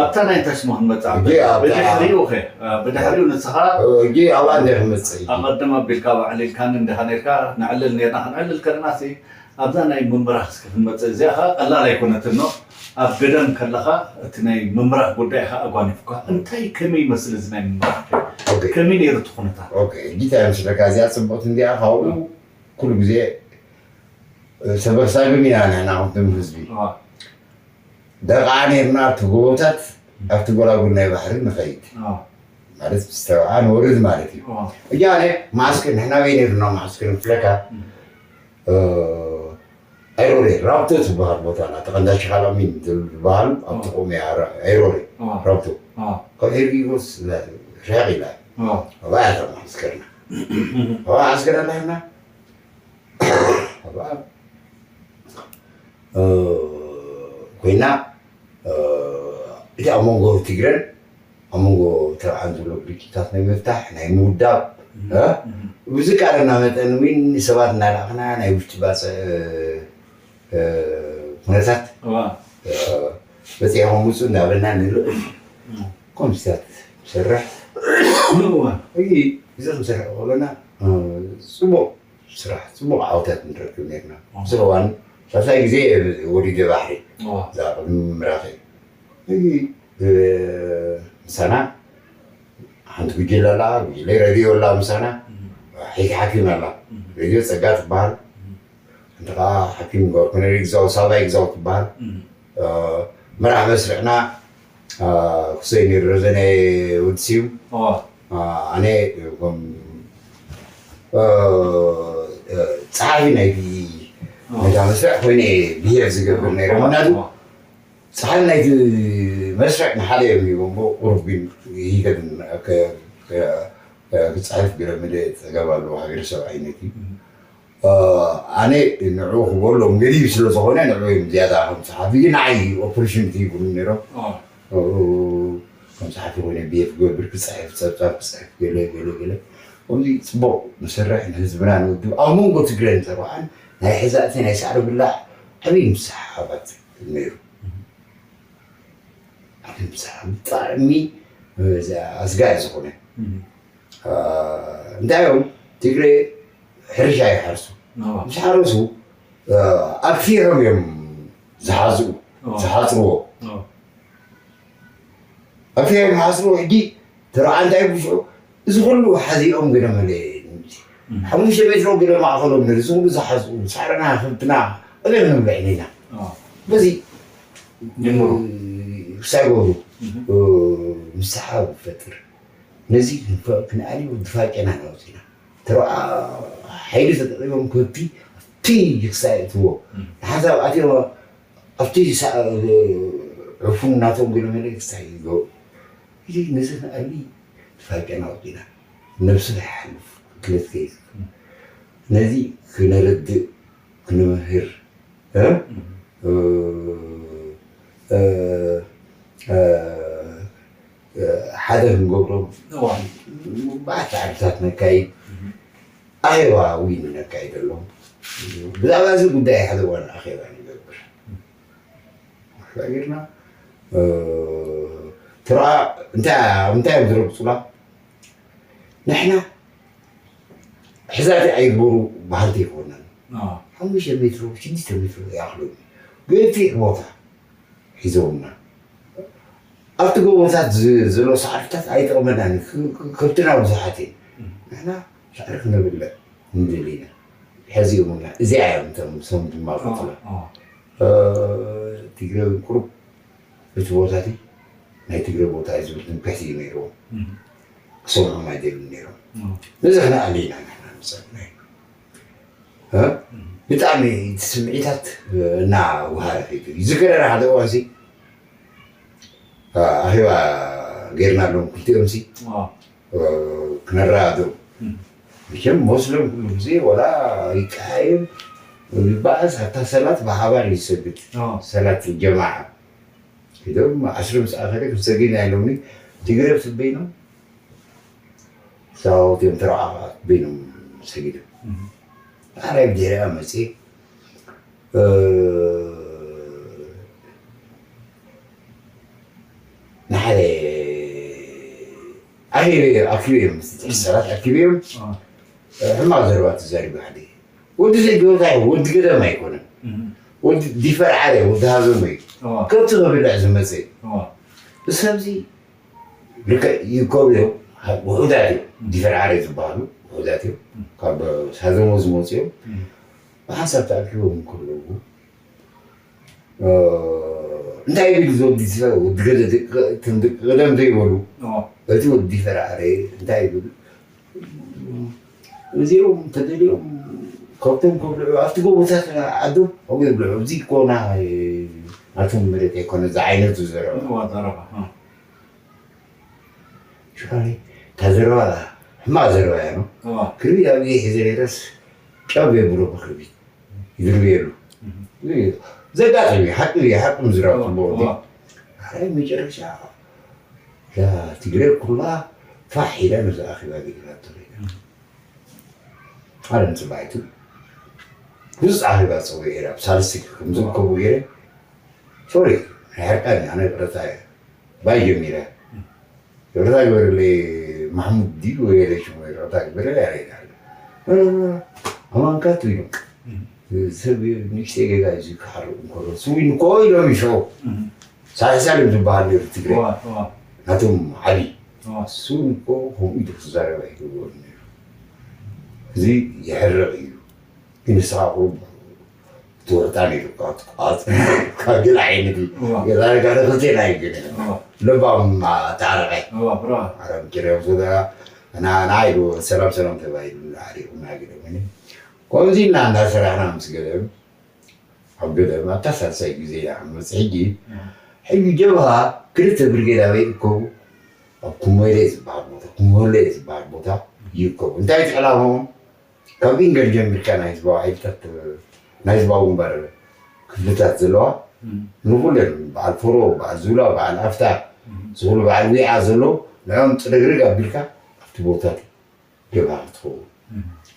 ኣብታ ናይ እንታይ ስሙ ክንመጽእ ኣብ ሕጂ ኣብታ ብድሕሪኡ ኸ ብድሕሪኡ ንስኻ ሕጂ ኣብኣ እንደ ክመጽእ እዩ። ኣቐድም ኣቢልካ ባዕሊልካኒ እንዲኻ ነርካ። ንዕልል ነርና። ክንዕልል ከለናሲ ኣብዛ ናይ ምምራኽ እስኪ ክንመጽእ፣ እዚኣ ኸኣ ቀላል ኣይኮነትን ኖ። ኣብ ገዳም ከለኻ እቲ ናይ ምምራኽ ጉዳይ ኸኣ ኣጓኒፉካ። እንታይ ከመይ ይመስል እዚ ናይ ምምራኽ? ከመይ ነይሩ እቲ ኩነታት? ኦኬ፣ ሕጂ እንታይ መስለካ፣ እዚኣ ጽብቕቲ እንዲኣ፣ ካብኡ ኩሉ ግዜ ሰበሳግም ኢና ንሕና፣ ከምቶም ህዝቢ። ደቓ ነርና ኣብቲ ጎቦታት፣ ኣብቲ ጎላጉል ናይ ባሕሪ ንኸይድ። ማለት ምስ ተባዓ ንወርድ ማለት እዩ። ሕጂ ኣነ ማስክ፣ ንሕና በይ ነርና ማስክ ንፍለካ፣ ኣይሮሬ ራብቶ ትበሃል ቦታ ኣላ፣ ተቐንዳ ሸኻላሚን ዝበሃል ኣብቲ ቆሜ ኣይሮሬ ራብቶ። ካብ ሄርጊጎስ ርሕቕ ኢላ፣ ኣብኣ እያ እታ ማስከርና። ኣብኣ ዓስከር ኣላህና፣ ኣብኣ ኮይና፣ እቲ ኣብ መንጎ ትግረን ኣብ መንጎ ተባዓን ዘሎ ግጭታት ናይ ምፍታሕ፣ ናይ ምውዳብ፣ ብዝካለና መጠን እውን ሰባት እናላእኽና ናይ ውሽጢ ባፅዕ ኩነታት በፂሕኹም ውፁ እንዳበልና ንልእኽ ኮምሽታት ንሰርሕ። እዚ ክንሰርሕ ከለና ፅቡቕ ስራሕ፣ ፅቡቕ ዓወታት ንረክብ ነርና። ኣብዚ እዋን ሳልሳይ ግዜ ወሪደ ባሕሪ፣ እዛ ቅድሚ ምምራኸይ። ሕጂ ምሳና ሓንቲ ጉጅለ ኣላ፣ ጉጅለ ሬድዮ ኣላ ምሳና፣ ሓይቲ ሓኪም ኣላ። ሬድዮ ፀጋ ትበሃል። ሓንቲ ከዓ ሓኪም ኮነ ግዛው፣ ሳባይ ግዛው ትበሃል። መራሕ መስርዕና ክሰይ ነይሩ፣ ረዘነ ወዲ ስዩም። ኣነ ከም ጸሓፊ ናይቲ ነታ መስርዕ ኮይነ ብሄር ዝገብር ነይረ። ምክንያቱ ጸሓፊ ናይቲ መስርዕ ንሓደ እዮም ሂቦሞ፣ ቁሩብ ግን ይከብድ ክጽሕፍ ገለ መለ ጸገም ኣለዎ፣ ሃገረሰብ ዓይነት እዩ። ኣነ ንዕኡ ክበሎም ገዲብ ስለ ዝኾነ ንዕኡ እዮም ዝያዳ ከም ጸሓፊ ግን ንዓይ ኦፖርቹኒቲ ይብሉ ነይሮም። ከም ጸሓፊ ኮይነ ቤት ክገብር ክጽሕፍ፣ ጸብጻብ ክጽሕፍ፣ ገለ ገለ ገለ ከምዚ ጽቡቕ ንሰርሕ ንህዝብና ንውድብ ኣብ መንጎ ትግረን ተባዓን ናይ ሕዛእቲ ናይ ሳዕሪ ብላዕ ዓብዪ ምስሓባት ነይሩ። ዓብዪ ምስሓ ብጣዕሚ ኣስጋኢ ዝኾነ እንታይ እዮም ትግረ ሕርሻ ይሓርሱ። ምስ ሓረሱ ኣክፊሖም እዮም ዝሓዝኡ ዝሓፅርዎ። ኣክፊሖም ይሓፅርዎ። ሕጂ ተረዓ እንታይ ብሽዑ እዚ ኩሉ ሓዚኦም ገለ መለ ሓሙሽተ ሜትሮ ገለ ማእኸሎም ነዚ ኩሉ ዝሓዝኡ ሳዕርና ከብትና ቀደም ንብልዕ ኢና። በዚ ጀምሩ ክሳይ ገብሩ ምስሓብ ይፈጥር። ነዚ ክንኣልዩ ድፋጨና ናውፂና ተረዓ ሓይሊ ተጠቒሞም ከብቲ ኣብቲ ክሳይ እትዎ ንሓንሳብ ኣትዮም ኣብቲ ዕፉን ናቶም ገለ መለ ክሳይ ይገብሩ። እዚ ነዚ ክንኣሊ ድፋጨና ኣውፂና ነብሱ ይሓልፍ ክለት ከይዝ ነዚ ክነረድእ ክንምህር ሓደ ክንገብሮም ባዕቲ ዓድታት ነካይድ ኣኼባ እውን ነካይደሎም ብዛዕባ እዚ ጉዳይ ሓደ እዋን ኣኼባ ንገብር ጌርና ትርኣ እንታይ እንታይ እዮም ዝረግፁና ንሕና ሕዛቲ ኣይግበሩ በሃልቲ ኣይኮነን። ሓሙሽተ ሜትሮ ሽዱሽተ ሜትሮ ይኣኽሉ ገፊሕ ቦታ ሒዞምና ኣብቲ ጎቦታት ዘሎ ሳዕርታት ኣይጠቕመናን። ከብትና ብዙሓት እየን። ንሕና ሳዕሪ ክነብልዕ ንደሊ ኢና። ሕዚኦምና እዚኣ እዮም እቶም ሰም ድማ ቀፅላ ትግረ ቁሩብ እቲ ቦታ እቲ ናይ ትግረ ቦታ እዩ ዝብል ትምክሕቲ እዩ ነይርዎም። ክሰምዖም ኣይደልን ነይሮም። ነዚ ክነኣሊ ኢና ንሕና ንፀንሕ። ብጣዕሚ እቲ ስምዒታት እናወሃረ ከይዱ እዩ። ዝከረረ ሓደ እዋን ሲ ኣኼባ ጌርና ኣለዎም ክልቲኦም ሲ ክነረዳድኡ። መቸም ሞስለም ኩሉ ግዜ ወላ ይቀያየም ይበኣስ ኣታ ሰላት ብሓባር ይሰግድ ሰላት ጀማዓ ኢሎም ዓስሪ ምስ ኣኸለ ክንሰግድ ኢና ኢሎምኒ ትግረ ትበይኖም ሰባውቲኦም ተረዓቓት በይኖም ሰጊዶም ኣራይ ብድሕሪኣ መፅእ። ንሓደ ኣኺበ ኣኪበዮም ምስ ሰባት ኣኪበዮም ሕማቕ ዘረባ ትዛሪቡ ሓደ ወዲ ዘይገበታ ወዲ ገዳም ኣይኮነን። ወዲ ዲፈር ዓረ ወዲ ሃዘሞ እዩ። ከብቲ ከብልዕ ዝመፀ እዩ። እሰብዚ ልክዕ ይከብዮ ውሑዳት እዮም። ዲፈር ዓረ ዝበሃሉ ውሑዳት እዮም። ካብ ሃዘሞ ዝመፁ እዮም። ብሓንሳብ ተኣኪቦም እንከለዉ እንታይ ይብል እዚ ወዲ እዚ? ወዲ ገለ ደቂ ቀደም ዘይበሉ እቲ ወዲ ፈራሪ እንታይ ይብል? እዚኦም ተደልዮም ከብቶም ከብልዑ ኣብቲ ጎቦታት ዓዶም ኣብኡ የብልዑ። እዚ ኮና ናቶም መሬት ኣይኮነ እዚ ዓይነቱ ዘረባ። ሽካሪ እታ ዘረባ ሕማቕ ዘረባ እያ ነው። ክርቢት ኣብ ኢደ ሒዘ ነይረስ ጨብ የብሎ ብክርቢት ይድርብየሉ። ዘጋጥም እዩ፣ ሓቂ እዩ፣ ሓቂ ምዝራብ ጽቡቕ እዩ። ኣይ መጨረሻ እዛ ትግረ ኩላ ፋሕ ኢላ ነዛ ኣኼባ ገዲላቶ ከይዳ። ዓለም ጽባይቱ ብዙ ኣኼባ ጸዊዐ ኢላ ብሳልስቲ ከም ዝርከቡ ገይረ ሶሪ ናይ ሕርቃን እያ፣ ኣነ ይቕረታ እየ ባይ ጀሚረ። ይቕረታ ግበረለይ ማሕሙድ ድዩ ወይ ገለ ሽሙ ይቕረታ ግበረለይ ኣረ ይላሉ። ኣማንካ ትብሉ ሰብ ንእሽተይ ገዛ እዩ ክሓርቕ እንከሎ ስዊን እኮ ኢሎም ይሸው ሳልሳልም ዝበሃል ነይሩ ትግረ ናቶም ዓሊ ስዊን እኮ ከምኡ ኢሉ ክዛረብ ኣይግብኦን ነይሩ። እዚ የሕርቕ እዩ። ግን ንስኻ ቁሩብ ትወጣ ነይሩ ክትቋጽ ካብ ገለ ዓይነት እዩ። ገዛ ነጋዶ ክልቴና እዩ ግን ለባም ኣተዓረቐ ኣረም ጭርዮም ዝገራ እና ንዓይ ኢሉ ሰላም ሰላም ተባሂሉ ንዓሪቑና ገለ ምንም ከምዚ ኢልና እንዳሰራሕና ምስ ገለ ኣብ ገለ ኣብታ ሳልሳይ ግዜ እያ መጽ ሕጂ ሕጂ ጀብሃ ክልተ ብርጌድ ኣበይ ይእከቡ ኣብ ኩመሌ ዝበሃል ቦታ ኩመሌ ዝበሃል ቦታ ይእከቡ እንታይ እቲ ዕላማኦም ካብ ኢንገል ጀሚርካ ናይ ህዝባዊ ሓይልታት ናይ ህዝባዊ ግንባር ክፍልታት ዘለዋ ንኩለን በዓል ፎሮ በዓል ዙላ በዓል ኣፍታ ዝኩሉ በዓል ዊዓ ዘሎ ንዕኦም ጥርግርግ ኣቢልካ ኣብቲ ቦታት ገባር ትኸውን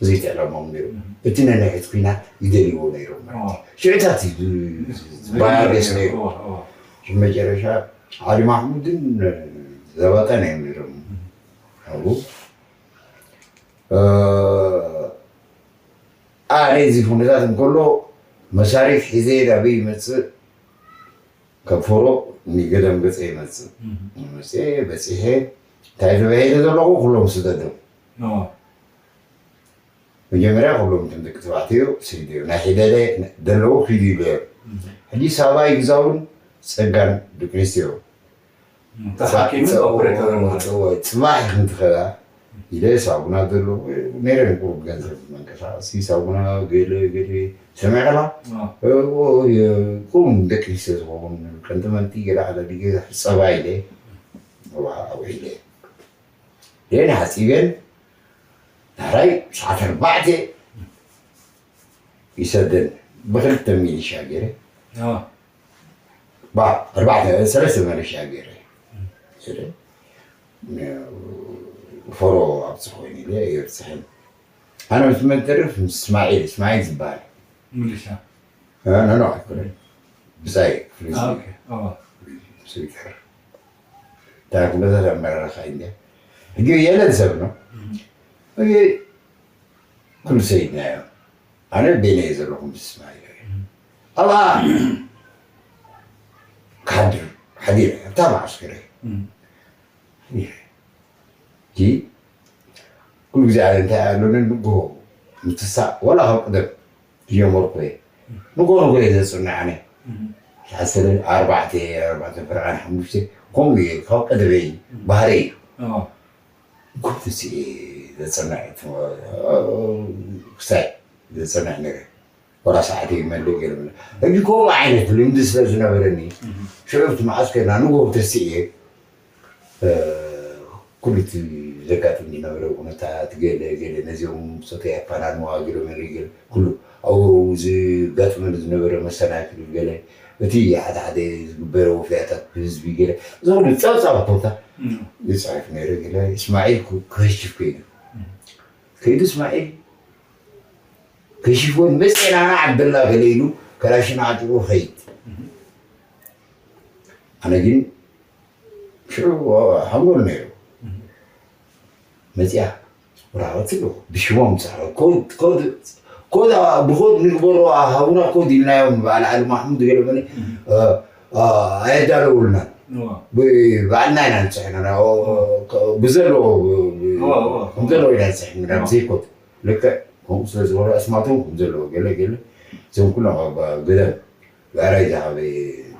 እዚ ተዕለሞም ነይሩ እቲ ነንሕት ኩናት ይደልይዎ ነይሮም ማለት እዩ ሽዕታት እዩ ባያደስ ነይሩ መጨረሻ ዓሊ ማሕሙድን ዘባጣን እዮም ነይሮም ኣብኡ ኣነ እዚ ኩነታት እንከሎ መሳሪፍ ሒዘ ናበይ ይመፅእ ካብ ፎሮ ንገደም ገፀ ይመፅእ መፅአ በፂሐ እንታይ ተባሂለ ዘለኹ ኩሎም ስደዶም መጀመርያ ኩሎም እቶም ደቂ ተባዕትዮ ስደዮ ናይ ሒደለ ዘለዉ ኪዱ ይበሉ ሕጂ ሳባይ ግዛውን ፀጋን ደቂ ኣንስትዮ ተሓኪምን ኦፕሬተርን ጽባሕ ኢኽን ትኸዳ ኢለ ሳሙና ዘሎ ነይረን ቁሩብ ገንዘብ መንቀሳቀሲ ሳሙና ገለ ገለ ሰሚዕካ ቁም ደቂ ኣንስትዮ ዝኸውን ቀንጥመንቲ ገለ ኣለ ዲገ ሕፀባ ኢለ ኣብኡ ኢለ ደን ሓፂበን ዳሕራይ ሰዓት ኣርባዕተ ይሰደን ብክልተ ሚሊሻ ገይረ ባ ኣርባዕተ ሰለስተ መለሻ ገይረ ስለ ፎሮ ኣብፅሕ ኮይኑ ኢለ የብፅሕን ኣነ ምስ መን ተርፍ ምስ እስማዒል እስማዒል ዝበሃል ምልሻ ኖ ኣይኮነን ብፃይ ክፍሊ ስዊተር እንታይ ኩነታት ኣመራርኻ እንደ ሕጂ የለን ሰብ ነው ኩሉ ሰይድናዮ ኣነ ቤነ እየ ዘለኹ ምስ እስማዒል ኣብኣ ክሓድር ሓዲረ ኣብታ መዓስከረ ኩሉ ግዜ ኣነ እንታይ ኣለኒ ንግሆ ምትሳእ ዋላ ካብ ቅደም ጀመርኩ እየ ንግሆ ንግሆ እየ ዘፅንዕ ኣነ ሓሰለ ኣርባዕተ ኣርባዕተ ፍርቃን ሓሙሽተ ከምኡ እየ ካብ ቀደመይ ባህረ እዩ ኩሉ ስኢ ዘፅንዕ ክሳይ ዘፅንዕ ነገር ወላ ሰዓት ይመልእ ገለ ሕጂ ከምኡ ዓይነት ልምዲ ስለ ዝነበረኒ ሽዑ እቲ መዓስከርና ንጎብ ተስእየ ኩሉ እቲ ዘጋጥም ዝነበረ ኩነታት ገለ ገለ ነዚኦም ሰተይ ኣፋናንዋ ገለ መሪገል ኩሉ ኣብኡ ዝጋጥመኒ ዝነበረ መሰናክል ገለ እቲ ሓደ ሓደ ዝግበረ ወፍያታት ብህዝቢ ገለ እዚ ኩሉ ጸብጻብ ኮታ ይፅሕፍ ነይረ ገለ እስማዒል ክህሽፍ ከይዱ ከይዱ እስማዒል ከሽፎን መፅና ዓብደላ ገለ ኢሉ ከላሽን ዓጢቑ ኸይድ ኣነ ግን ሽዑ ሓንጎል ነይሩ። መፅያ ወረቐት ኣሎ ብሽሞም ፃዕረ ኮድ ኮድ ኮድ ብኮድ ንግበሮ ሃቡና ኮድ ኢልናዮም። በዓል ዓሊ ማሕሙድ ገለ መለ ኣየዳለውልናን። ባዕልና ኢና ንፅሕና ብዘለዎ ብዘለዎ ኢና ንፅሕና ብዘይኮድ ልክዕ ከምኡ ስለ ዝበሎ ኣስማቶም ከም ዘለዎ ገለ ገለ እዞም ኩሎም ኣብ ገደም ብዕራይ ዝሃበ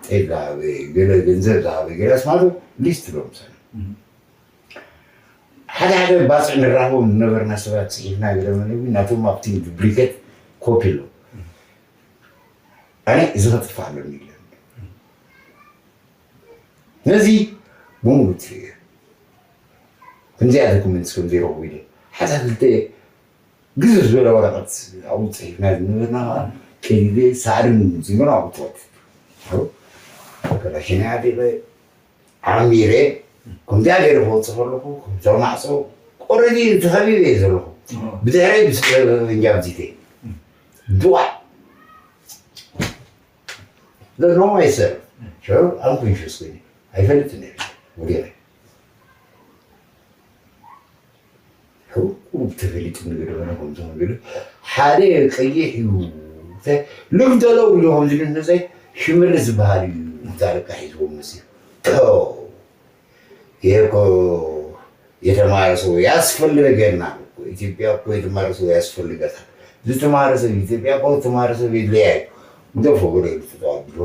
ጤፍ ዝሃበ ገለ ገንዘብ ዝሃበ ገለ ኣስማቶም ሊስት ሎም ሰነ ሓደ ሓደ ባፅዕ ንራኽቦም ዝነበርና ሰባት ፅሒፍና ገለ መለዊ ናቶም ኣብቲ ዱፕሊኬት ኮፒ ኣሎ። ኣነ እዚ ከጥፋእ ኣለኒ ኢለ ነዚ ብምሉእ ትርእየ ከምዚኣ ዶኩመንትስ ከም ዘይረኽቡ ኢለ ሓታ ክልተ ግዝፍ ዝበለ ወረቐት ኣብኡ ፅሒፍና ዝነበርና ከዓ ቀዲደ ሳዕርን ዝገና ኣብኡ ትወት ከላሽና ዓዲቐ ዓሚረ ከምዚኣ ገይረ ክወፅእ ከለኹ ከምቶም ማዕፆ ኦረዲ ተኸቢበ እየ ዘለኹ። ብድሕረይ ብጠበንጃ ኣብዚተ ድዋ ዘኖ ኣይሰር ኣንኩንሽስ ኮይነ ኣይፈልጥን እየ ወዲቐ ሕቁብ ተፈሊጡ ንገደበነ ከምቶም ገለ ሓደ ቀይሕ እዩ ልግደሎ ኢሉ ከምዚ ነዛይ ሽመልስ ዝበሃል እዩ። እዛ ደቃ ሒዝዎም መፅዩ ይሄ እኮ የተማረ ሰው ያስፈልገናል እኮ። ኢትዮጵያ እኮ የተማረ ሰው ያስፈልጋታል። ዝተማረ ሰብ ኢትዮጵያ እኮ የተማረ ሰብ የድለያ እዩ። እንደ ፎገደ ኢሉ ተዋግዶ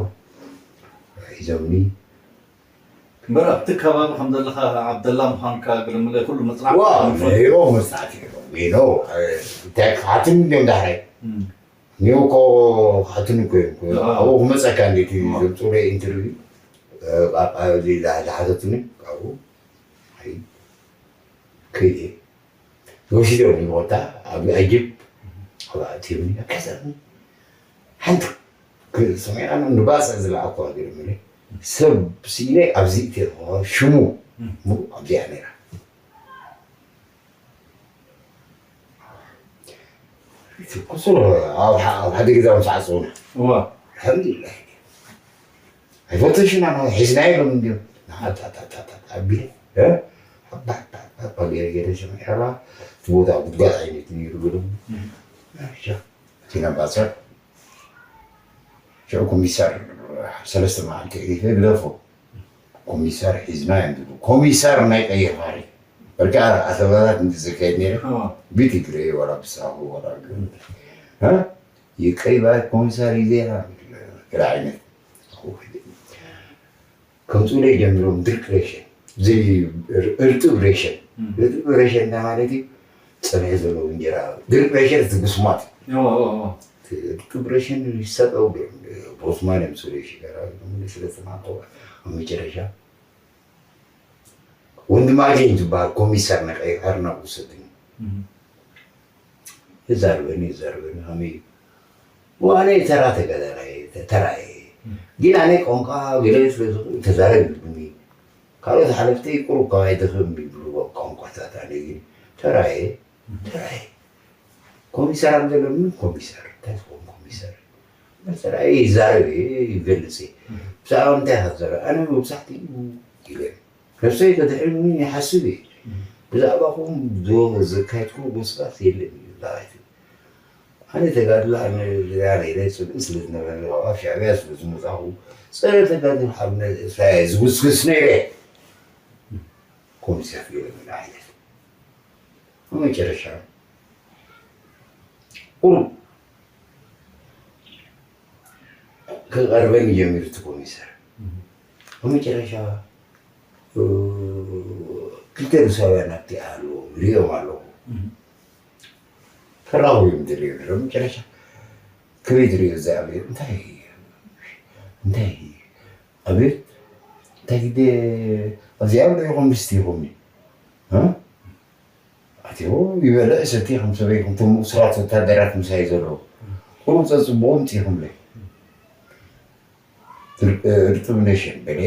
ሒዞምኒ እምበር ኣብቲ ከባቢ ከም ዘለኻ ዓብደላ ምዃንካ ግርምለ ኩሉ መፅናዕቲ ዋ ንፈልጥ። ኔሮ መፅናዕቲ ኔሮ ኔሮ እንታይ ክሓትም እንዲዮም ዳሕራይ እም። ኒው እኮ ክሓትም እኮ እዮም ኣዎ። ኣብኡ ክመፀካ እንዴት እዩ እም። ዘምፅኡለ ኢንተርቪው ዝሓተትኒ ካብኡ ኣይ ከይደ ወሲዶም ይቦታ ኣብ ኣጅብ ኣብ ኣእትዮምኒ ኣካዛኒ ሓንቲ ሰሚዕና ንባፅዕ ዝለኣኳ ገርምኒ ሰብ ስኢነ ኣብዚ እትየ ሽሙ ኣብዚኣ ነይራ ቁሱር ኣብ ሓደ ገዛ ምስ ዓፀውና እዋ ኣልሓምዱሊላህ ኣይፈተሽና ሒዝና ኢሎም እንዲዮም ኣቢለ ገለ ገለ ሰሚዐላ እቲ ቦታ ጉድጓድ ዓይነት ነይሩ ገለ ቲና ባፅዕ ሽዑ ኮሚሳር ሰለስተ መዓልቲ ሒዘ ግደፎ ኮሚሳር ሒዝና እዮም ዝብሉ ኮሚሳር ናይ ቀይሕ ባሕሪ በርካ ኣሰባታት እንዲ ዝካየድ ነይረ ብትግረ ወላ ብሳሁ ወላ ይቀይ ባሕሪ ኮሚሳር ሒዘ ኢና ገለ ዓይነት ከምፅኡለይ ጀሚሮም ድርቅ ሬሸን እርጥብ ሬሸን እርጥብ ሬሸን እንዳ ማለት እዩ ፀብሒ ዘለዎ እንጀራ ድርቅ ሬሸን እቲ ብስማት እርጥብ ሬሸን ይሰጠው ቦስማን ምስሉ ሽገራ ስለ ተማንተዋ ኣብ መጨረሻ ወንድማገኝ ዝበሃል ኮሚሳር ናይ ቀይሕ ባሕሪ ናብ ውሰድኒ ይዛርበኒ ይዛርበኒ ከመይ እዩ ዋነ ተራ ተጋዳላይ ተራየ ግን ኣነ ቋንቋ ገለ ስለ ዝኽእል ተዛረብ ይብሉኒ ካልኦት ሓለፍተይ ቁሩብ ካባይ ድኽም ይብሉ ቋንቋታት ኣነ ግን ተራየ ተራየ ኮሚሳር ኣብ ዘሎ ምን ኮሚሳር እንታይ ዝኸውን ኮሚሳር ተራየ ይዛረብ እየ ይገልፅ እየ ብዛዕባ እንታይ ኢኻ ትዛረብ ኣነ መብዛሕትኡ ኢለ ነብሰይ ከድሕንኒ ይሓስብ እየ ብዛዕባኹም ዘካየድኩ ጎስጋስ የለን እዩ ዛይት ኣነ ተጋድላ ነይረ ፅልኢ ስለ ዝነበረ ኣብ ሻዕብያ ስለ ዝመፃኹ ፀረ ተጋድል ሓርነት ኤርትራ እየ ዝጉስግስ ነይረ ኮሚሳር ገለ ዓይነት መጨረሻ ቁሩብ ክቐርበኒ ጀሚሩ እቲ ኮሚሳር መጨረሻ ክልተ ሩሳውያን ኣብቲ ኣለዎ ሪኦም ኣለኹ ፈራሁ እዮም ዝሪኦ ነይሮም መጨረሻ ከመይ ትሪኦ እዚ ኣብዮ እንታይ እንታይ ኣብዮ እንታይ ግደ ኣብዚኣ ብሎ ኢኹም ምስቲ ኢኹም ኣትዎ ይበልዕ ሰቲ ከም ሰበይ ከምቶም ስራት ወታደራት ምሳይ ዘለዉ ቁሩብ ፀፅብቑ ምፅኢኹምለይ ርጥብ ነሸን በለ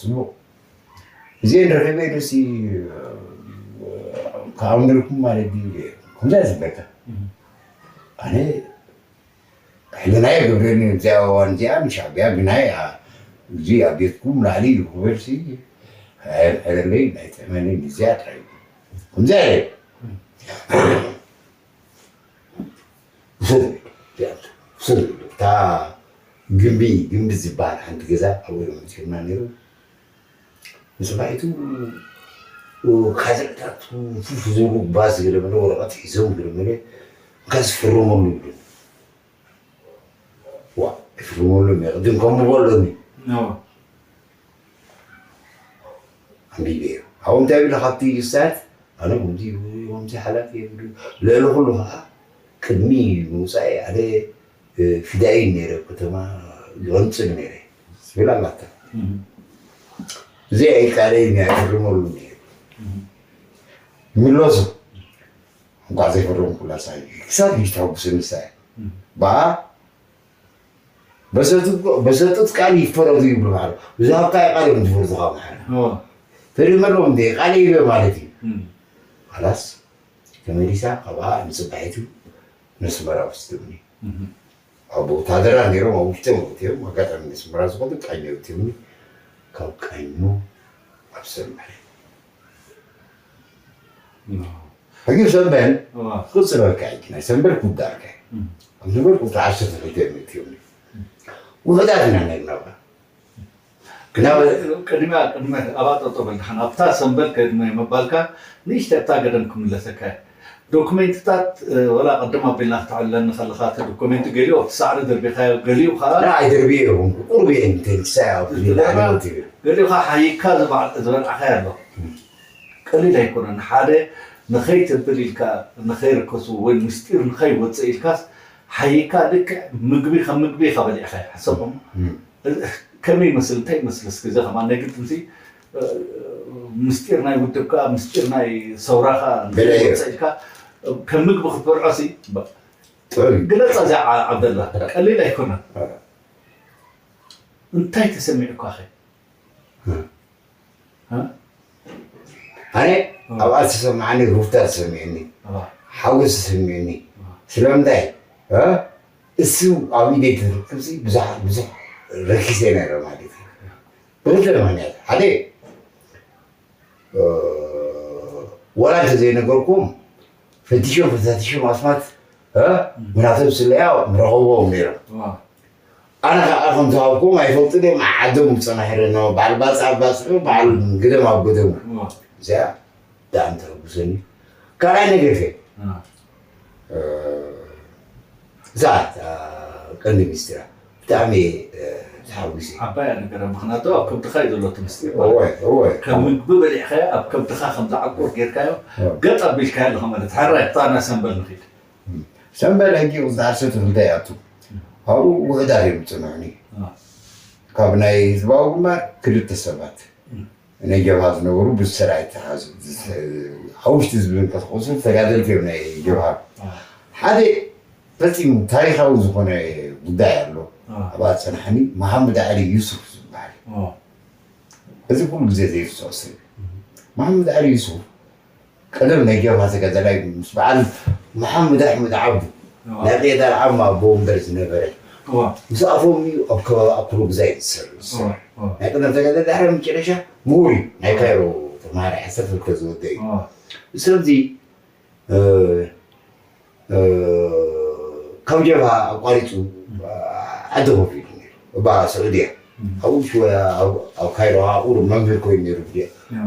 ፅቡቕ እዚአን ረኺበ ኢሉሲ ከኣምንልኩም ማለት ድዩ ከምዛ ዝብለካ ኣነ ሕልናየ ገብረኒ እዚኣ እዋን እዚኣ ንሻዕቢያ ግናይ እዚ ኣብ ቤትኩም ላዕሊ እዩ ክበልሲ ኣየምሕረለይ ኣይጥዕመለይ፣ ንዚኣ ጥራይ እዩ። ከምዚኣ ኢለ። ብስር ኢሉ፣ ብስር ኢሉ። እታ ግምቢ፣ ግምቢ ዝበሃል ሓንቲ ገዛ ኣብኡ እዮም ኣምጺኦምና ነይሩ። ንጽባሒቱ ካድረታት ፉፍ ዝብሉ ባስ ገለ መለ ወረቐት ሒዞም ገለ መለ፣ እንካስ ፍርመሉ ይብሉኒ። ዋ፣ ኣይፍርመሉን እየ፣ ቅድም ከምኡ በሎኒ። ኣንቢበዮ። ኣብኡ እንታይ ይብሉ ካብቲ ሰዓት፣ ኣነ ከምዚ ይብሉ፣ ከምዚ ሓላፊ እየ ይብሉ። ልዕሊ ኩሉ ከዓ ቅድሚ ምውፃኤ ኣነ፣ እ፣ ፊዳይን ነይረ ኣብ ከተማ ይቐንፅል ነይረ ዝብል ኣላታ። እዚኣ እዩ ቃለይ፣ ኣይፍርመሉን እየ። ይምለሱ። እንኳዕ ዘይፈረምኩላ ሳይ ክሳብ ሕጂ ተሐጉሰኒ ሳይ። በኣ በሰጡት ቃል ይፈረዱ ይብሉ ማለት። ብዝሃብካዮ ቃል እዮም ዝፈርዱኻ ማለት። ፈሪመሎም እንደ ቃል ይበ ማለት እዩ። ኸላስ ተመሊሳ ካብኣ ንፅባሒቱ ነስመራ ወስድኒ። ኣብ ወታደራ ነይሮም ኣብ ውሽጢ እዮም ኣጋጣሚ ነስመራ ዝኸዱ ቃኘ እትብኒ ካብ ቃኘ ኣብ ሰመረ ሕጂ ሰንበል ክጽበልካ ሕጂ ናይ ሰንበል ክውዳእካ ኣብ ዝበል ቁጥሪ ዓሰርተ ክልተ እዮም እትብኒ። ውሑዳት ኢና ነርና። ቅድሚያ ቅድሚ ኣብኣ ጠጠው በል ደሓን ኣብታ ሰንበል ቅድሚ ምባልካ ንእሽተይ ኣብታ ገደም ክምለሰካ እየ። ዶኩሜንትታት ወላ ቅድም ኣቢልና ክተዕልለኒ ከለካ እቲ ዶኩሜንት ገሊኡ ኣብቲ ሳዕሪ ደርቢካዮ ገሊኡ ከዓ ኣይደርብየ ይኹን ቁርብ እየ ንተንሳይ ኣብ ገሊኡ ከዓ ሓይካ ዝበልዓካዮ ኣሎ። ቀሊል ኣይኮነን ሓደ ንኸይትብል ኢልካ ንኸይርከሱ ወይ ምስጢር ንኸይወፅእ ኢልካስ ሓይካ ልክዕ ምግቢ ከም ምግቢ ኢካ በሊዕካ ሓሰቦም ከመይ ይመስል እንታይ ይመስል እስኪ እዚ ከማን ናይ ግድን ምስጢር ናይ ውድብካ ምስጢር ናይ ሰውራካ ንኸይወፅእ ኢልካ ከም ምግቢ ክትበልዖ ሲ ግለፃ እዚኣ ዓብደላ ቀሊል ኣይኮነን። እንታይ ተሰሚዑካ ኸ? ኣነ ኣብኣ ዝተሰማዓኒ ሩፍታ ተሰሚዑኒ፣ ሓጎስ ተሰሚዑኒ። ስለምንታይ እሱ ኣብ ኢደይ ተትርክብሲ ብዙሕ ብዙሕ ረኪሰ ነረ ማለት እዩ። ብክልተ ምክንያት ሓደ ወላ እንተዘይነገርኩም ፈቲሾም ፈታቲሾም ኣስማት ምናቶም ስለያ ምረኸብዎም ነይሮም። ኣነ ከዓ ከም ዝሃብኩም ኣይፈልጡ ድዮም ዓዶም ዝፀናሕረ ና በዓል ባፅ ኣብ ባፅሑ በዓል ግደም ኣብ ገደሙ እዚኣ ብጣዕሚ ተረጉሰኒ። ካልኣይ ነገር ከ እዛ ቀንዲ ሚስጢራ ብጣዕሚ ተሓጒሰ። ዓባይ እያ ነገራ ምክንያቱ ኣብ ከብድካ እዩ ዘሎ እቲ ምስጢር ማለት እወ እዩ። እወ ከም ምግቢ በሊዕካዮ ኣብ ከብድካ ከም ዝዓቁር ጌርካዮ ገጥ ኣቢልካዮ ኣለካ ማለት ሕራይ እታ ናይ ሰንበል ንኪድ ሰንበል ሕጂ ቁፅሪ ዓሰርተ ክልተ ይኣቱ ኣብኡ ውሕዳት እዮም ዝፅንዑኒ ካብ ናይ ህዝባዊ ግንባር ክልተ ሰባት ናይ ጀብሃ ዝነበሩ ብዙ ሰራዊት ተሓዙ ሓውሽቲ ህዝቢ ከተቆፅሩ ተጋደልቲ እዮም ናይ ጀብሃ ሓደ ፈፂሙ ታሪካዊ ዝኾነ ጉዳይ ኣሎ ኣብኣ ዝፀናሓኒ መሓመድ ዓሊ ዩሱፍ ዝበሃል እዚ ኩሉ ግዜ ዘይርስዖ ሰብ መሓመድ ዓሊ ዩሱፍ ቀደም ናይ ጀብሃ ተጋዳላይ ምስ በዓል መሓመድ ኣሕመድ ዓብዱ ናይ ቅየዳል ዓማ ኣቦ ወንበር ዝነበረ ምስ ኣፎም እዩ ኣብ ከባቢ ኣኩሉ ግዛይ ዝሰርብ ናይ ቀደም ተጋዳላይ ድሕሪ መጨረሻ ምሁር እዩ ናይ ካይሮ ተምሃራይ ዓሰርተ ክልተ ዝወደ እዩ ስለዚ ካብ ጀብሃ ኣቋሪፁ ዓዲ ኮፍ ኢሉ ነይሩ እባ ስዑድያ ኣብኡ ሽወያ ኣብ ካይሮ ከዓ ቁሩብ መምህር ኮይኑ ነይሩ ብድያ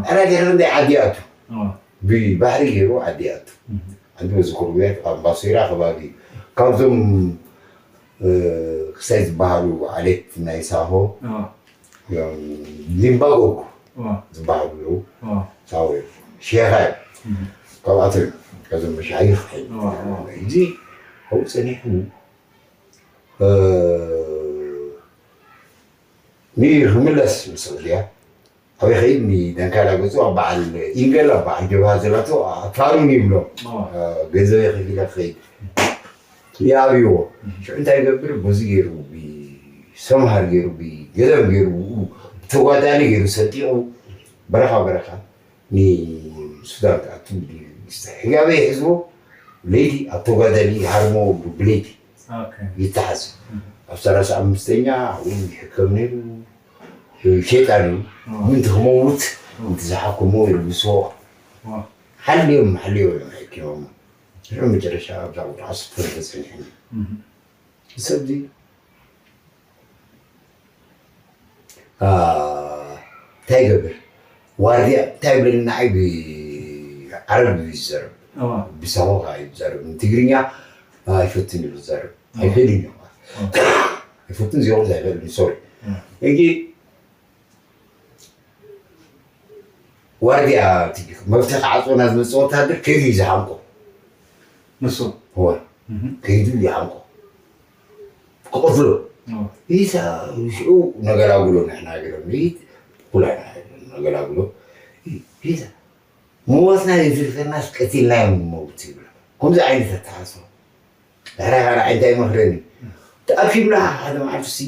ኣራ ድሕሪ ክንደይ ዓዲ ኣቱ ብባህሪ ገይሩ ዓዲ ኣቱ ዓዲ በዚ ኮርጉያት ኣብ ባሶይራ ከባቢ ካብዞም ክሳይ ዝበሃሉ ዓሌት ናይ ሳሆ ሊምባጎግ ዝበሃሉ ኣለዉ ሳወ ሸኻ ካብኣቶም ካብዞም መሻይኽ ሕጂ ኣብኡ ፀኒሑ ንክምለስ ምስ እልያ ኣበይ ከይድ ንደንካላ ገፁ ኣብ በዓል ኢንገል ኣብ በዓል ጀብሃ ዘላቶ ኣፋሩን ይብሎ ገንዘበይ ከፊለ ክኸይድ ይኣብይዎ ሽዑ እንታይ ይገብር በዚ ገይሩ ብሰምሃር ገይሩ ብገደም ገይሩ ብኡ ብተጓዳሊ ገይሩ ሰጢቑ በረኻ በረኻ ንሱዳን ክኣቱ ይስተሕጋበ ይሕዝቦ ለይቲ ኣብ ተጓዳሊ ይሃርሞ ብለይቲ ይተሓዝ ኣብ ሰላሳ ኣምስተኛ ኣብኡ ይሕከም ነይሩ ሸይጣን እዩ ምንቲ ክመውት እቲ ዝሓከሞ ይልብስዎ። ሓልዮም ሓልዮ እዮም ሓኪሞሞ። ድሕሪ መጨረሻ ኣብዛ ቁጥሪ ዓሰርተ ተጸኒሐኒ። ሰብ እዚ እንታይ ይገብር? ዋርድያ እንታይ ይብለኒ ንዓይ ብዓረብ እዩ ዝዛረብ። ብሳሆኻ እዩ ዝዛረብ። ንትግርኛ ኣይፈትን እዩ ዝዛረብ። ኣይክእልን እዩ። ኣይፈትን ዝብል ኣይክእልን፣ ሶሪ። ሕጂ ዋርድያ መፍትሒ ዓፅወና ዝመፅእ ወታደር ከይዱ እዩ ዝሓንቆ። ንሱ? እወ። ከይዱ ይሓንቆ። ክቐትሎ። ኢሳ ሽዑ ነገላግሎ ንሕና ገለ ምርኢት ኩላና ነገላግሎ። ኢሳ ሞትና የትርፈናስ ቀቲልናዮም ንመውት ይብላ። ከምዚ ዓይነት ኣተሓሳስባ። ዳሕራይ ካልኣይ እንታይ ይመኽረኒ? ተኣኪብና ሓደ መዓልቲ ሲ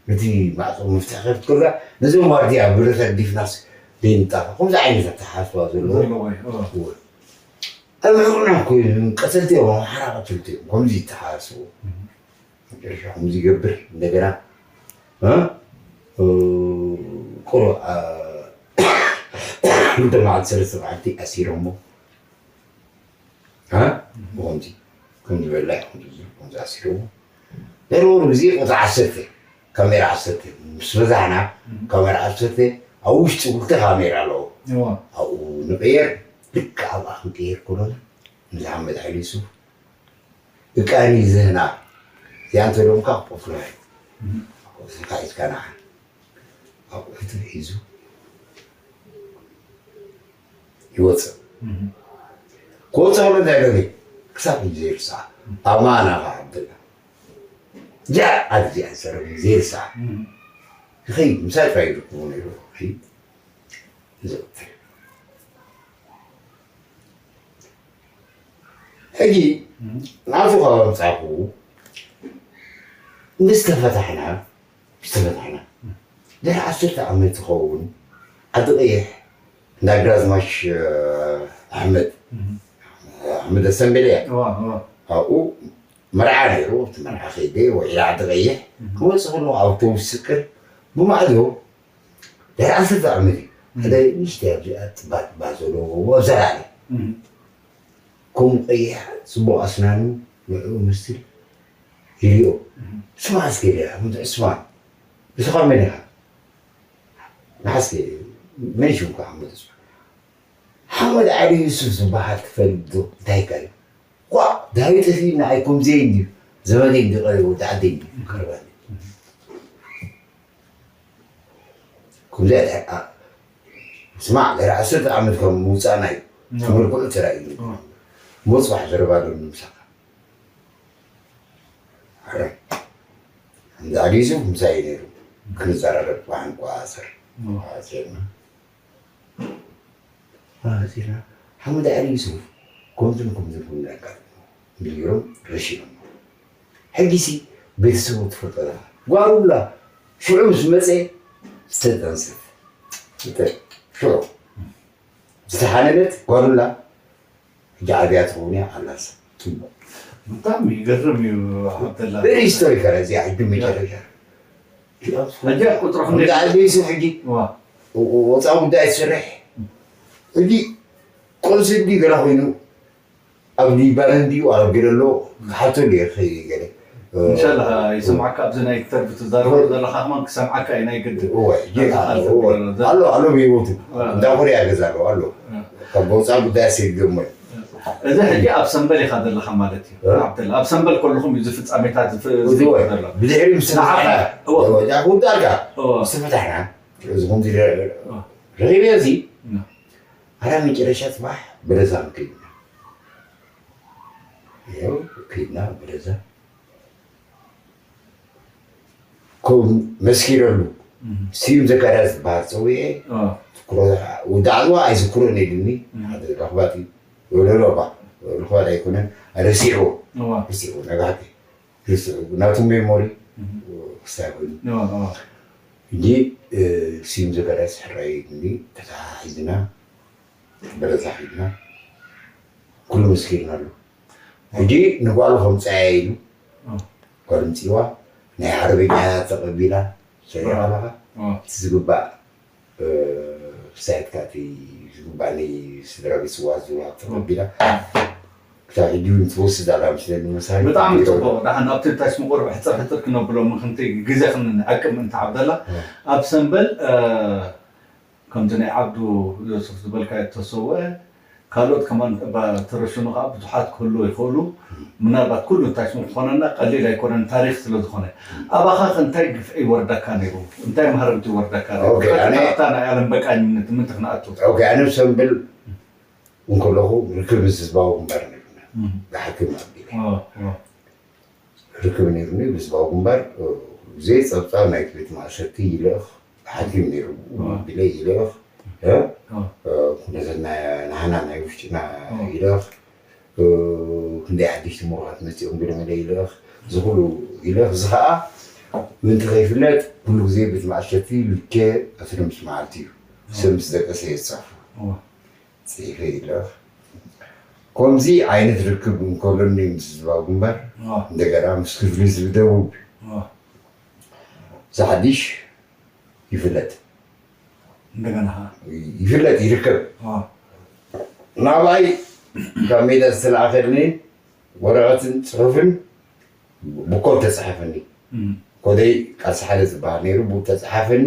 ነቲ ማዕጾ ምፍታሕ ከፍትከልካ ነዞም ዋርድያ ብረታት ዲፍናስ ዘይንጣፋ። ከምዚ ዓይነት ኣተሓሳስባ ዘለዎ። ዘለዎ እዩ። እወ። ኣብ ሕቑና እኮ እዮም፣ ቀተልቲ እዮም፣ ኣምሓራ ቀተልቲ እዮም። ከምዚ ይተሓሳስቡ። መጨረሻ ከምዚ ይገብር እንደገና፣ እ? ቁሩብ፣ አ፣ ክልተ መዓልቲ ሰለስተ መዓልቲ ኣሲሮሞ። እ? ብኸምዚ፣ ከምዚ በላይ፣ ከምዚ፣ ከምዚ ኣሲሮሞ። በርበሩ ግዜ ቁጽሪ ዓሰርተ፣ ካሜራ ዓሰርተ፣ ምስ በዛሕና፣ ካሜራ ዓሰርተ፣ ኣብ ውሽጢ ክልተ ካሜራ ኣለዎ። እዋ። ኣብኡ ንቕየር፣ ልክዕ ኣብኣ ክንቅየር ከሎና፣ ንዝሓመድ ሓይሉ ዩሱፍ፣ እቃኒ ዝህና፣ እዚኣ እንተደምካ ክቆፍራ እዩ። ኣቑሑትካ ሒዝካ ንዓ። ኣቑሑቱ ሒዙ ይወፅእ። ክወፅእ ከሎ እንታይ ገበ? ክሳብ ሕጂ ዘይርስዓ። ኣማና ኸዓ ዓብደላ። እዚኣ ዓዲ እዚኣ ዝዛረብ ዘይርስዓ። ይኸይድ፣ ምሳይ ጥራይ ይርከቡ ነይሩ። ይኸይድ፣ ይዘውተር። ሕጂ ናቱ ካብ ኣምጻእኩ ምስ ተፈታሕና፣ ምስ ተፈታሕና ድሕሪ ዓሰርተ ዓመት ዝኸውን ዓዲ ቀይሕ እንዳ ግራዝማች ኣሕመድ፣ ኣሕመድ ኣሰምቤልያ እዋ፣ እዋ። ኣብኡ መርዓ ነይሩ። እቲ መርዓ ከይደ ውዒለ ዓዲ ቀይሕ ክመጽእ ከለኹ ኣውቶቡስ ስቅር ብማዕዶ ድሕሪ ዓሰርተ ዓመት እዩ። ሓደ ንእሽተይ ኣብዚኣ ጥባ ጥባ ዘለዎ ኣብዛ ላዕሊ። ከምኡ ቀይሕ ጽቡቕ ኣስናኑ ንዕኡ መስል ይሪኦ። ስማዕ እስከ ኢለ፣ ኣሕመድ ዑስማን፣ ንስኻ መን ኢኻ? ንሓስከ መን ሽምካ ኣሕመድ ዑስማን? ሓመድ ዓሊ ዩሱፍ ዝበሃል ትፈልጥ ዶ? እንታይ ኢልካ እዩ? ኳ! ዳዊት እዚ ንዓይ ከምዚ እንድዩ፣ ዘመደይ እንድዩ፣ ቀሪቡ ወዲ ዓደይ እንድዩ፣ ቀርባኒ። ከምዚ ኣይ-፣ ኣ-፣ ስማዕ፣ ድሕሪ ዓሰርተ ዓመት ካብ ምውጻእና እዩ። እቲ መልክዑ ተራእዩ። እሞ ጽባሕ ዘረባ ኣለኒ ምሳኻ። ሕራይ። እንዳ ዓሊ ዩሱፍ ምሳይ ነይሩ። ክንዘራረብ ብሓንቋ ኣሰር። ኣሰርና። ኣዚና ሓመድ ዓሊ ዩሱፍ ከምዝን ከምዝን ከምዝን ኣጋጢሙ ኢሎም ረሺኖሞ። ሕጂሲ ቤተሰቡ ትፈልጦ ኢኻ። ጓሉላ ሽዑ ምስ መጸ ዝተጠንሰት። እንተ ሽዑ ዝተሓነነት ጓሉላ ሕጂ ዓብያ ትኸውን እያ ኣላስ። ጽቡቕ። ብጣዕሚ ይገርም እዩ ዓብደላ። ሪስቶሪካል እዚኣ ሕጂ መጨረሻ። ሕጂ ቁጽሪ ክንደይ? ጉዳይ ኣልበይሱ ሕጂ ዋ። ወ-፣ ወ-፣ ወፃኢ ጉዳይ ትሰርሕ። ሕጂ ቆንስል ድዩ ገለ ኮይኑ ኣብ ሊባኖን ድዩ ኣብ ገለ ኣሎ ክሓቶ ድየ ክኸይድ ገለ። እንሻላ ይሰምዓካ ኣብዚ ናይ ተርቢ ትዛረቦ ዘለኻ ከማን ክሰምዓካ እዩ ናይ ግድን። እወ፣ ጌታ ኣብዚ ኣሎ፣ ተርቢ እወ። ዘሎ ዘሎ። ኣሎ፣ ኣሎ ብህይወቱ። እወ። እንዳ ኮርያ ገዛ ኣሎ፣ ኣሎ። እወ። ካብ ወፃኢ ጉዳይ ኣሰይድ ገሞ እዩ። እዚ ሕጂ ኣብ ሰምበል ኢኻ ዘለኻ ማለት እዩ። እ? ዓብደላ፣ ኣብ ሰምበል ከለኹም እዩ እዚ ፍጻሜታት ዝፍ-፣ እዚ ዝፍጠር ወይ፣ ዘሎ። ብድሕሪ ምስ ንዓኻ፣ ተፈታሕና፣ እወ። እወ፣ ዳ-፣ ወዳእካ፣ እወ። ምስ ተፈታሕና፣ እዚ ከምዚ ረ-፣ እወ። ረኺበ እዚ፣ እወ። ኣራ መጨረሻ ጽባሕ በለዛ ክንከይድ ኢና። ይኸው ከይድና በለዛ። ከምኡ መስኪረሉ። እም። ስዩም ዘካርያስ ዝበሃል ጸዊዐ፣ አ። ክሮ-፣ ወዲ ዓድዋ ኣይዝክሮን ኢሉኒ። እም። ሓደ ረኽባቲ ወለሎ እባ፣ ረኽባቲ ኣይኮነን፣ ረሲዕዎ። እዋ። ረሲዕዎ፣ ነጋሕቲ። ረሲዕዎ። ናቱ ሜሞሪ እም። ክስታይ ኮይኑ። እዋ፣ እዋ። ሕጂ፣ እ፣ ስዩም ዘካርያስ ሕራይ ኢሉኒ፣ ተተሓሒዝና። በረዛ ኺድና ኩሉ መስኪርናሉ። ሕጂ ንጓሉ ከምጽኣያ ኢሉ እ። ጓሉ ምጽዋ ናይ ሓርበኛ ተቐቢላ ሰሪዓ እ። ኣለኻ እ። እቲ ዝግባእ፣ እ፣ ሳይትካ እቲ ዝግባኒ ስድራ ቤት ስዋ ዝዋ ተቐቢላ ክሳብ ሕጂ እውን ትወስድ ኣላ ምስለኒ መሳሪ ብጣዕሚ ፅቡቅ። ደሓን ኣብቲ ታች ምቁርብ ሕፅር ሕፅር ክነብሎ ምክንቲ ግዜ ክንዓቅብ ምእንቲ ዓብደላ ኣብ ሰንበል ከምቲ ናይ ዓብዱ ዮሱፍ ዝበልካ ተሰወ ካልኦት ከማን ተረሽኑ ከዓ ብዙሓት ክህሉ ይኽእሉ። ምናልባት ኩሉ እንታይ ስሙ ክኾነና ቀሊል ኣይኮነን ታሪክ ስለዝኾነ። ኣባኻ ከ እንታይ ግፍዒ ይወርደካ ነይሩ? እንታይ ማህረምቲ ይወርደካ ነይሩ? ኦኬ፣ ኣነ- ኣብታ ናይ ዓለም በቃኝነት ምንቲ ክነኣቱ? ኦኬ፣ ኣነ ሰንብል እንከለኹ ርክብ ምስ ህዝባዊ ግንባር ነብና ብሓኪም ኣቢለ ርክብ ነይሩኒ ብህዝባዊ ግንባር ግዜ ፀብፃብ ናይቲ ቤት ማእሰርቲ ይልእኽ ሓኪም ነይሩ ቢለ ይልእኽ ነዘና ናህና ናይ ውሽጥና ይልእኽ ክንደይ ሓደሽቲ ምሩኻት መፂኦም ገለ መለ ይልእኽ እዚ ኩሉ ይልእኽ እዚ ከዓ ምንቲ ከይፍለጥ ኩሉ ግዜ ቤት ማእሰርቲ ልኬ ኣስርምስ መዓልቲ እዩ ሰብ ምስ ደቀሰ የፃፉ ፅሒፈ ይልእኽ ከምዚ ዓይነት ርክብ እንከሎኒ ምስ ህዝባዊ ግንባር እንደገና ምስ ክፍሊ ህዝቢ ደቡብ ዝሓድሽ ይፍለጥ እንደገና ይፍለጥ ይርከብ ናባይ ካብ ሜዳ ዝተለኣኸልኒ ወረቐትን ፅሑፍን ብኮድ ተፃሓፈኒ ኮደይ ቃልሲ ሓደ ዝበሃል ነይሩ ብኡ ተፃሓፈኒ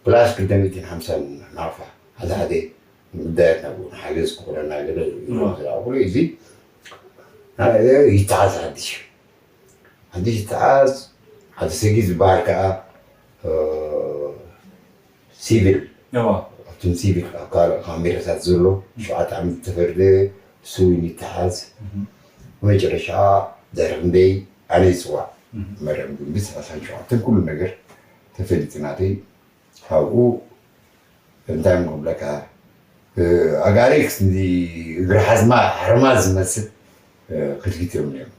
ፕላስ ክልተ ሚእትን ሓምሳን ናቕፋ ሓደ ሓደ ጉዳያት ናብኡ ንሓገዝ ክኾነና ገለ ዝረኣኹሉ እዚ ይተሓዝ ሓድሽ ሓድሽ ይተሓዝ ሓደ ሰጊድ ዝበሃል ከዓ ሲቪል ኣብቶም ሲቪል ኣብ ካልእ ካሜራታት ዘሎ ሸውዓተ ዓመት ዝተፈርደ ስዊን ይተሓዝ መጨረሻ ድሕሪ ክንደይ ኣነ ይፅዋዕ መርያም ግንቢ ሰላሳን ሸውዓተን ኩሉ ነገር ተፈሊጡ ናተይ ካብኡ እንታይ ክብለካ ኣጋሪ ክንዲ እግሪ ሓዝማ ሓርማ ዝመስል ክትግትዮም እዮም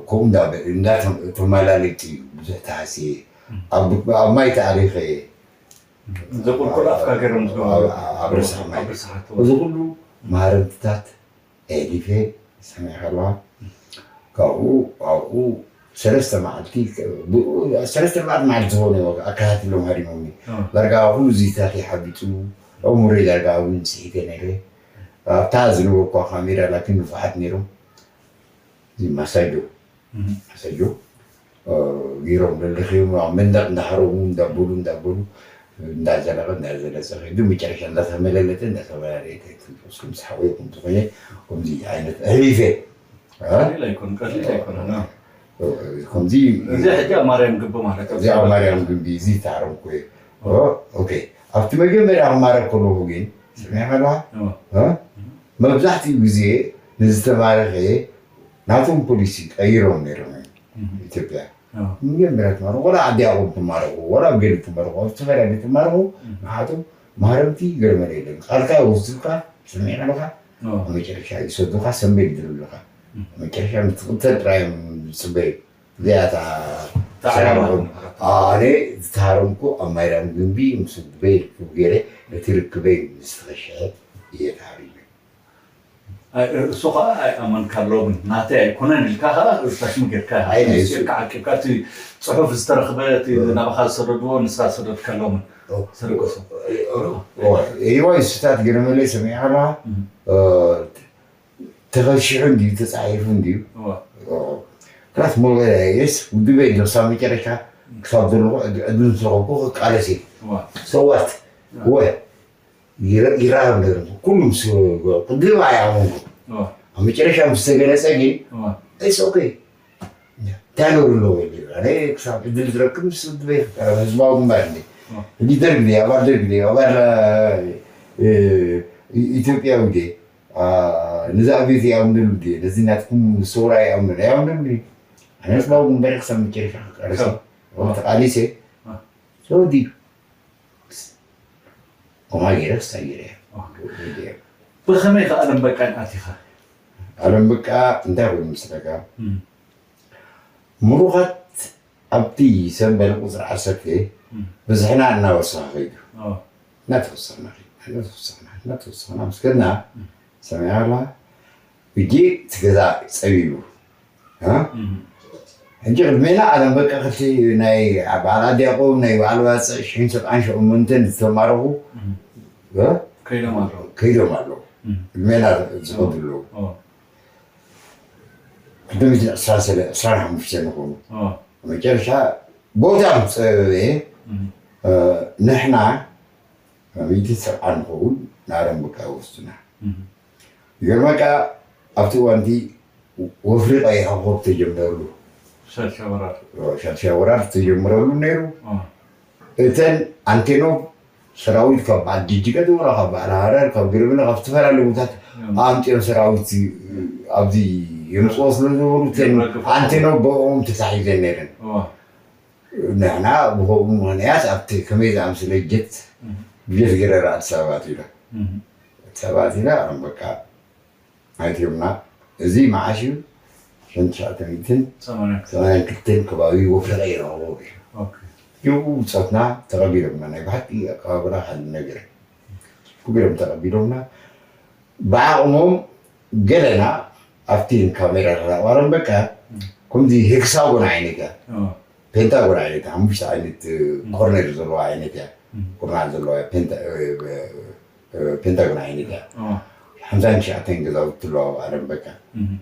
ከምኡ እንዳተማላለይቲ እዩ ብዙሕ ተሃስየ ኣብ ማይ ተኣሪኸ እየ ዘቁልቁል ኣፍካ ገይሮም ዝገብሩ ኣብ ርስሕ ማይ እዚ ኩሉ ማረምትታት ኤሊፌ ሰሚዕካ ኣለዋ ካብኡ ኣብኡ ሰለስተ መዓልቲ ሰለስተ መዓልቲ መዓልቲ ዝኾነ ኣከታቲሎም ሃሪሞምኒ ዳርጋ ኩሉ ዚታት ይሓቢጡ ኣእምሮይ ዳርጋ እውን ስሒተ ነይረ ኣብታ ዝነበርኳ ካሜራ ላኪን ንፉሓት ነይሮም እዚ ማሳጆ ማሳጆ ገይሮም ለለኽዮም ኣብ መንደቕ እንዳሃረሙ እንዳበሉ እንዳበሉ እንዳዘለቐ እንዳዘለፀ ከይዱ መጨረሻ እንዳተመለለጠ እንዳተመላለየተ ትንጥስኩም ዝሓወይኩም ዝኾነ ከምዚ ዓይነት ኣሕሊፈ ቀሊል ኣይኮን ቀሊል ኣይኮነን ከምዚ እዚ ሕጂ ኣብ ማርያም ግቢ ማለት እዚ ኣብ ማርያም ግቢ እዚ ተሃረምኩ ኦኬ ኣብቲ መጀመርያ ክማረክ ከለኹ ግን ስሚዕካ ኣለኻ መብዛሕትኡ ግዜ ንዝተማረኸ ናቶም ፖሊሲ ቀይሮም ነይሮም እዮም ኢትዮጵያ መጀመርያ ትማረኹ ወላ ዓዲ ያዕቆብ ትማረኹ ወላ ኣብ ገድሊ ትማረኹ ኣብ ዝተፈላለዩ ትማረኹ ንሓቶም ማረምቲ ገርመለ የለን ቃልካ ይወስዱካ ስሚዕ ኣለካ ኣብ መጨረሻ ይሰዱካ ሰንበድ ይድርብልካ ኣብ መጨረሻ ምስ ትቕተል ጥራይ እዮም ዝፅበዩ እዚኣታ ኣነ ዝተሃረምኩ ኣብ ማይራም ግንቢ ምስ ቤት ገይረ እቲ ርክበይ ምስ ተኸሸሐ እየ ተሃሪመ እሱ ከዓ ኣይኣመንካሎምን ናተይ ኣይኮነን ኢልካ ከዓ ርሳሽም ጌርካ ኢኻ። ኣይ፣ ናይ እሱ- ኢልካ ዓቂብካ እቲ ፅሑፍ ዝተረኽበ እቲ ናባኻ ዝሰደድዎ ንስኻ ዝሰደድካሎምን ስርቅሱ እዋይ ስታት ገለ መለ ሰሚዕካ ኣለኻ ተኸሺሑ እንድዩ ተፃሒፉ እንድዩ ክላስ ሞባይል ኣይስ ውድበይ እንዶ ክሳብ መጨረሻ ክሳብ ዘለኹ ዕድል ዝረኸብኩ ክቃለስ እየ ሰዋት ወ ይራኸብ ነይሩ። ኩሉ ምስ ቅድም ኣይኣመንኩ። ኣብ መጨረሻ ምስ ተገለጸ ግን it's okay እንታይ ነውሪ ኣለዎ ኢሉ ኣነ ክሳብ ዕድል ዝረክብ ምስ ውድበይ ክቀረብ ህዝባዊ ግንባር እንደ ሕጂ ደርግ ድየ ኣባል ደርግ ድየ ኣባል ኢትዮጵያዊ ድየ ንዛ ቤት ይኣምነሉ ድየ ነዚ ናትኩም ሰውራ ይኣምነሉ ኣይኣምነሉ ኣነ ህዝባዊ ግንባር ክሳብ መጨረሻ ክቀረሰ ተቃሊሰ ሰው ድዩ ከምኣ ገይረ ክሳብ ገይረ እየ ብኸመይ ከ ኣለም በቃን ኣቲኻ ኣለም በቃ እንታይ ኮይኑ ምስለካ ምሩኻት ኣብቲ ሰንበል ቁፅሪ ዓሰርተ ብዝሕና እናወሰኸ ከይዱ እናተወሰኽና እናተወሰኽና እናተወሰኽና ምስ ከድና ሰሚዓ ኣላ ሕጂ እቲ ገዛ ፀቢቡ ሕጂ ቅድሜና ኣለም በቃ ክልቲ ናይ በዓል ኣድያቆም ናይ በዓል ባፅዕ ሽሕን ሰብዓን ሸሞንተን ዝተማረኹ እ? ከይዶም ኣለዉ። ከይዶም ኣለዉ። እም። ቅድሜና ዝኸዱ ኣለዉ። ኦ። ክልተ ሚእትን ዕስራን ሰለ- ዕስራን ሓሙሽተን ዝኾኑ። ኦ። መጨረሻ ቦታ ምስ ፀበበ እም። እ፣ ንሕና ሚእቲ ሰብዓ ንኸውን ንኣረምብካ ወስዱና። እም። ይገርመካ ኣብቲ እዋንቲ ወፍሪ ቀይሕ ኮኸብ ተጀምረሉ። ሻድሻይ ወራር። ሻድሻይ ወራር ተጀምረሉ ነይሩ። ኦ። እተን ኣንቴኖቭ ሰራዊት ካብ በዓል ጅጅጋ ትብሎ ካብ በዓል ሃረር ካብ ገለመለ ካብ ዝተፈላለዩ ቦታት እም። ኣምፅኦም ሰራዊት ኣብዚ የምፅኦ ስለ ዝበሉ እተን የረግፋ። ኣንቴኖቭ ብኦም ተታሒዘን ነይረን። ኦ። ንሕና ብኸምኡ ምኽንያት ኣብቲ ከመይ ዝኣምሰለ ጀት እም። ብጀት ገረር ኣዲስ ኣበባ ኣትዩና። እም። ኣዲስ ኣበባ ኣትዩና በቃ ኣይትዮምና። እዚ መዓሽ እዩ? ሽሕን ትሽዓተ ሚእትን ሰማንያን ክልተን። ሰማንያን ክልተን ከባቢ ወፍሪ ቀይሕ ኮኸብ እዩ። ኦኬ። ይብኡ ብፆትና ተቐቢሎምና። ናይ ብሓቂ ኣቀባብላ ካልእ ነገር እዩ። ክቢሮም ተቐቢሎምና። ብዓቕሞም ገለና ኣብቲ ካሜራ ተላቋሮም በቃ እም። ከምዚ ሄክሳጎን ዓይነት እያ። ኦ። ፔንታጎን ዓይነት ሓሙሽተ ዓይነት እም። ኮርነር ዘለዋ ዓይነት እያ። እም። ኩርናዕ ዘለዋ እያ። ፔንታ- እ፣ እ፣ እ፣ ፔንታጎን ዓይነት እያ። ኦ። ሓምሳን ትሽዓተን ገዛውቲ ኣለዋ ኣብ ዓለም በቃ። እም።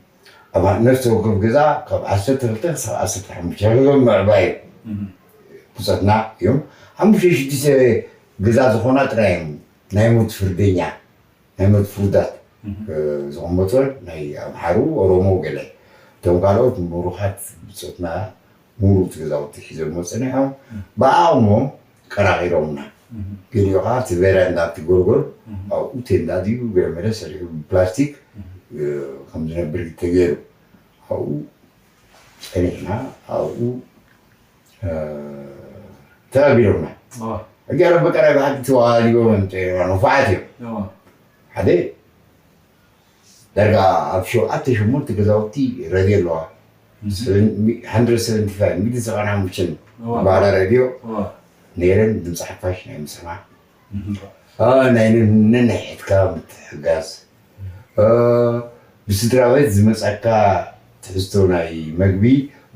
ኣብ ነፍሲ ወከፍ ገዛ ካብ ዓሰርተ ክልተ ክሳብ ዓሰርተ ሓሙሽተ ገዛውቲ ምዕባይ እም። ብፀትና እዮም። ሓሙሽተ ሽዱሽተ ገዛ ዝኾና ጥራይ እዮም ናይ ሞት ፍርደኛ ናይ ሞት ፍሩዳት እም። እ፣ ዝቕመጦ ናይ ኣምሓሩ ኦሮሞ ገለ እቶም ካልኦት ምሩኻት ብፆትና ሙሉእ እቲ ገዛውቲ ሒዞሞ ፀኒሖም እም። ብዓቕሞም ቀራቒሮምና። እም። ገሊኡ ከዓ እቲ ቬራንዳ ኣብቲ ጎልጎል እም። ኣብኡ ቴንዳ ድዩ ገለ መለ ሰሪሑ ብፕላስቲክ እም። እ፣ ከም ዝነብር ተገይሩ ኣብኡ ፀኒሕና ኣብኡ እ፣ ተቐቢሎምና። ኦ። ሕጂ ኣረብ በቃ ናይ ብሓቂ ተዋሃሊቦም እዮም ፀኒሖም ንፉዓት እዮም። ኦ። ሓደ ዳርጋ ኣብ ሸውዓተ ሸሞንተ ገዛውቲ ረድዮ ኣለዋ። እም። ሰቨን- ሚ- ሃንድረድ ሰቨንቲ ፋይቭ ሚእቲ ሰብዓን ሓሙሽተን ኦ። ባላ ረድዮ ኦ። ነይረን ድምፂ ሓፋሽ ናይ ምስማዕ እም። እ፣ ናይ ነንሕድካ ምትሕጋዝ እ፣ ብስድራ ቤት ዝመፀካ ትሕዝቶ ናይ መግቢ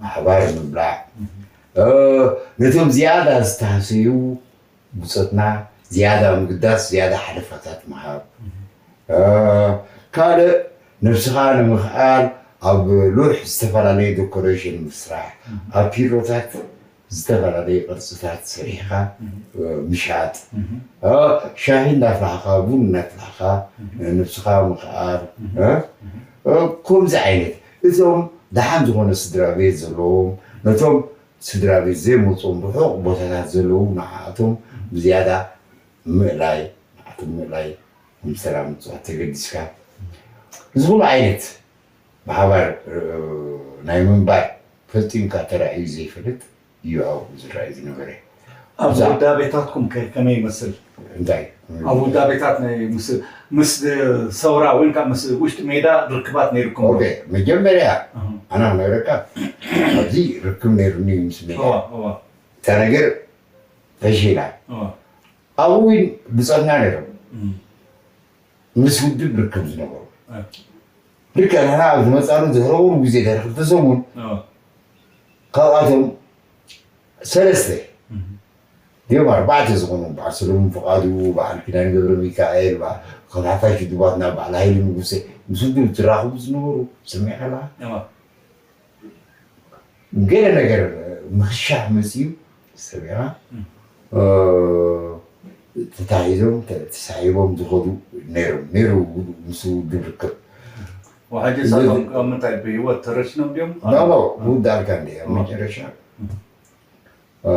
ማሕባር ምብላዕ እ፣ ነቶም ዝያዳ ዝተሃሰዩ ብፆትና ዝያዳ ምግዳስ ዝያዳ ሓለፋታት ምሃብ እ፣ ካልእ ነብስኻ ንምኽኣል ኣብ ሉሕ ዝተፈላለዩ ዶኮሬሽን ምስራሕ ኣብ ፒሮታት ዝተፈላለዩ ቅርፅታት ሰሪሕኻ ምሻጥ ሻሂ እናፍላሕኻ ቡን እናፍላሕኻ ነብስኻ ምኽኣል ከምዚ ዓይነት እዞም ደሓን ዝኾነ ስድራ ቤት ዘለዎም ነቶም ስድራ ቤት ዘይመፅኦም ርሑቕ ቦታታት ዘለዉ ንዓኣቶም ብዝያዳ ምእላይ ንዓቶም ምእላይ ምሰላም ምፅዋት ተገዲስካ እዚ ኩሉ ዓይነት ብሓባር ናይ ምንባር ፈፂምካ ተራእዩ ዘይፈልጥ እዩ ኣብኡ ዝረኣይ ዝነበረ። ኣብ እዛ ውዳቤታትኩም ከ ከመይ ይመስል? እንታይ? ኣብ ውዳቤታት ናይ ምስ ምስ ሰውራ ወይ ከዓ ምስ ውሽጢ ሜዳ ርክባት ነይርኩም ዶ? ኦኬ፣ መጀመርያ ኣሃ። ኣና ክነግረካ ኣብዚ ርክብ ነይሩኒ ምስ ሜዳ እዋ እዋ እታ ነገር ፈሺላ እዋ ኣብኡ እውን ብፀትና ነይሮም እም። ምስ ውድብ ርክብ ዝነበሩ እ። ልክዕ ንሕና ኣብ ዝመፃሉ ድሕሪ ቁሩብ ግዜ ድሕሪ ክልተ ሰሙን እ። ካብኣቶም ሰለስተ እም። ድዮም ኣርባዕተ ዝኾኑ በዓል ሰሎሙን ፍቓዱ በዓል ኪዳነ ገብረ ሚካኤል በዓል ከም ሓፋሽ ውድባትና በዓል ሃይሉ ንጉሰ ምስ ውድብ ዝራኸቡ ዝነበሩ ሰሚዕካ ኣለኻ እዋ። ገለ ነገር ምኽሻሕ መፅዩ ሰሚዕካ እ። ተታሒዞም ተ- ተሳሒቦም ዝኸዱ ነይሮም ነይሩ ምስ ውድብ ርክብ ወሓጂ ሳቶም ኣብ ምንታይ ብህይወት ተረሽኖም ድዮም? ኖ ኖ ውዳልካ እንዲ ኣብ መጨረሻ እ፣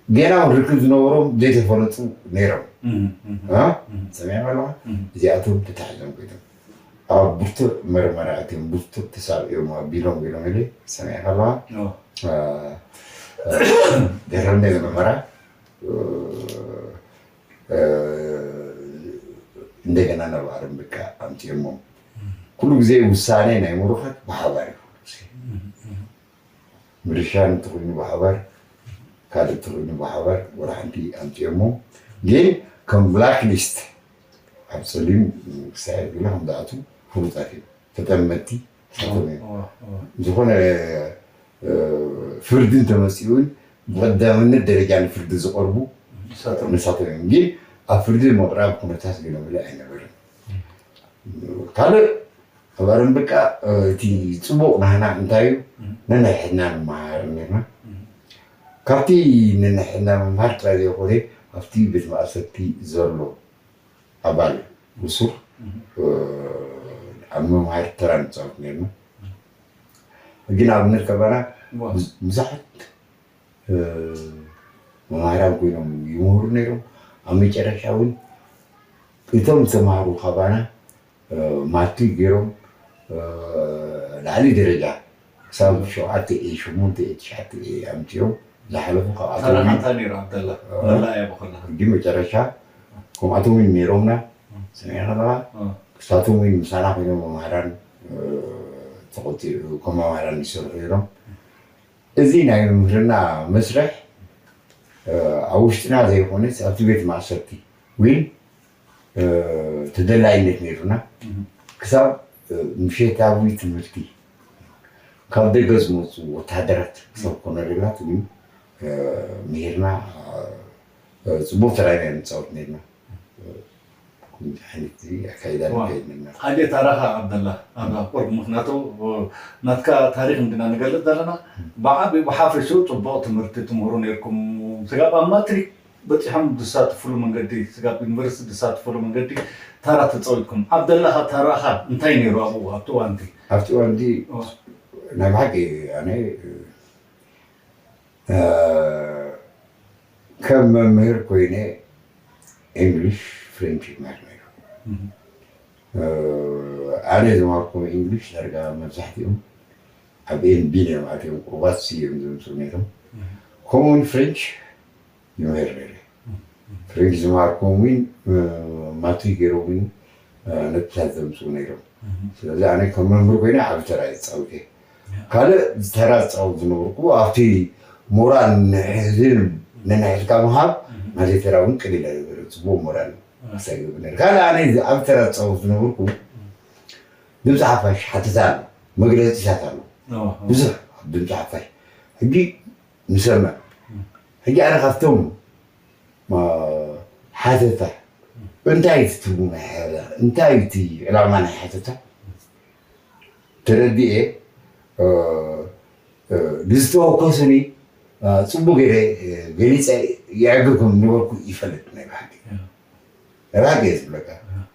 ገና እውን ርክብ ዝነበሮም ዘይተፈለጡ ነይሮም እም፣ እም፣ እ? እም። ሰሚዕካ ኣለኻ እም። እዚኣቶም ተታሒዞም ኮይኖም ኣብ ብርቱዕ መርመራ እትዮም ብርቱዕ ተሳብዮም ኣቢሎም ኢሎም ኢለ ሰሚዕካ ኣለኻ ኦ። እ፣ እ፣ ድሕሪ ናይ መርመራ እ፣ እ፣ እንደገና ናብ ኣረምብካ ኣምፅኦሞም ኩሉ ግዜ ውሳኔ ናይ ምሩኻት ብሓባር እዩ ምርሻን እንተኾይኑ ብሓባር ካልእ እንተኾይኑ ብሓባር ወላ ሓንቲ ኣምፅኦሞ ግን ከም ብላክ ሊስት ኣብ ፀሊም ክሳየር ገለ ከም ዝኣትዉ ፍሉጣት እዮም ተጠመቲ ሳቶም እዮም ዝኾነ ፍርዲ እንተመፅኡ እውን ብቐዳምነት ደረጃ ንፍርዲ ዝቐርቡ ንሳቶም እዮም። ግን ኣብ ፍርዲ ምቕራብ ኩነታት ዝነበረ ኣይነበረን። ካልእ ኣብ ኣረምበቃ እቲ ፅቡቕ ናህና እንታይ እዩ? ነናይ ሕድና ንመሃር ነርና። ካብቲ ነናይ ሕድና ምምሃር ጥራይ ዘይኮነ ኣብቲ ቤት ማእሰርቲ ዘሎ ኣባል እሱር ኣብ ምምሃር ተራ ንፃወት ነርና። ሕጂ ንኣብነት ካባና ብዙሓት መማህራን ኮይኖም ይምህሩ ነይሮም። ኣብ መጨረሻ እውን እቶም ዝተማሃሩ ካባና ማትሪክ ገይሮም ላዕሊ ደረጃ ክሳብ ሸውዓተ ኤ ሸሞንተ ኤ ትሽዓተ ኤ ኣምፅኦም ዝሓለፉ ካብኣቶም ታራኻ እንታይ ነይሩ? ኣብደላ መላእያ ብኸላ ሕጂ መጨረሻ ከምኣቶም እውን ነይሮምና። ስሚዕና ከለካ ክሳቶም እውን ምሳና ኮይኖም መማህራን ተቆፂዑ ከም መማህራን ይሰርሑ ነይሮም። እዚ ናይ ምምህርና መስርሕ ኣብ ውሽጥና ዘይኮነስ ኣብቲ ቤት ማእሰርቲ እውን ተደላይነት ነይሩና። ክሳብ ምሸታዊ ትምህርቲ ካብ ደገ ዝመፁ ወታሃደራት ክሳብ ኮነሬላት እውን ምሂርና ፅቡቅ ተራኢና ንፃወት ነርና። ከምዚ ዓይነት እዚ ኣካይዳ ንካይድ ነርና። ሓደ ታራኻ ኣብደላ ኣብ ቁርብ ምክንያቱ ናትካ ታሪክ እንድና ንገልፅ ዘለና ብዓቢ ብሓፈሽኡ ፅቡቅ ትምህርቲ ትምህሩ ነርኩም ስጋብ ኣብ ማትሪክ በፂሖም ዝሳተፍሉ መንገዲ ስጋብ ዩኒቨርሲቲ ዝሳተፍሉ መንገዲ ታራ ተፃዊትኩም ኣብደላ ታራኻ እንታይ ነይሩ ኣብኡ ኣብቲ እዋንቲ ኣብቲ እዋንቲ ናይ ብሓቂ ኣነ ከም መምህር ኮይነ English French ይመሃር ነይሩ። ኣነ ዝመሃርኩም English ዳርጋ መብዛሕትኦም ኣብ ኤን ቢ እዮም ኣትዮም ቁሩባት ሲ እዮም ዘምፅኡ ነይሮም። ከምኡውን French ይመሃር ነይረ። French ዝመሃርኩም እውን ማትሪክ ገይሮም እውን ነጥብታት ዘምፅኡ ነይሮም። ስለዚ ኣነ ከም መምህር ኮይነ ዓቢ ተራ እየ ዝፃወት እየ። ካልእ ተራ ዝፃወት ዝነበርኩ ኣብቲ ሞራል ንሕዝን ነንሕድካ ምሃብ ናተይ ተራ እውን ቀሊል ኣይነበረ ፅቡቅ ሞራል ክሳይ ዝብል ነይሩ ካልእ ኣነ ኣብ ተራ ዝፃወት ዝነበርኩ ድምፂ ሓፋሽ ሓተታ ኣሎ መግለፂታት ኣሎ ብዙሕ ኣብ ድምፂ ሓፋሽ ሕጂ ንሰምዕ ሕጂ ኣነ ካብቶም ሓተታ እንታይ እቲ ትርጉም ናይ ሓተታ እንታይ እቲ ዕላማ ናይ ሓተታ ተረዲኤ ንዝተወከሱኒ ፅቡቅ ገይረ ገሊፀ የዕግብ ከም ዝነበርኩ ይፈልጥ ናይ ብሓቂ ናይ ብሓቂ እየ ዝብለካ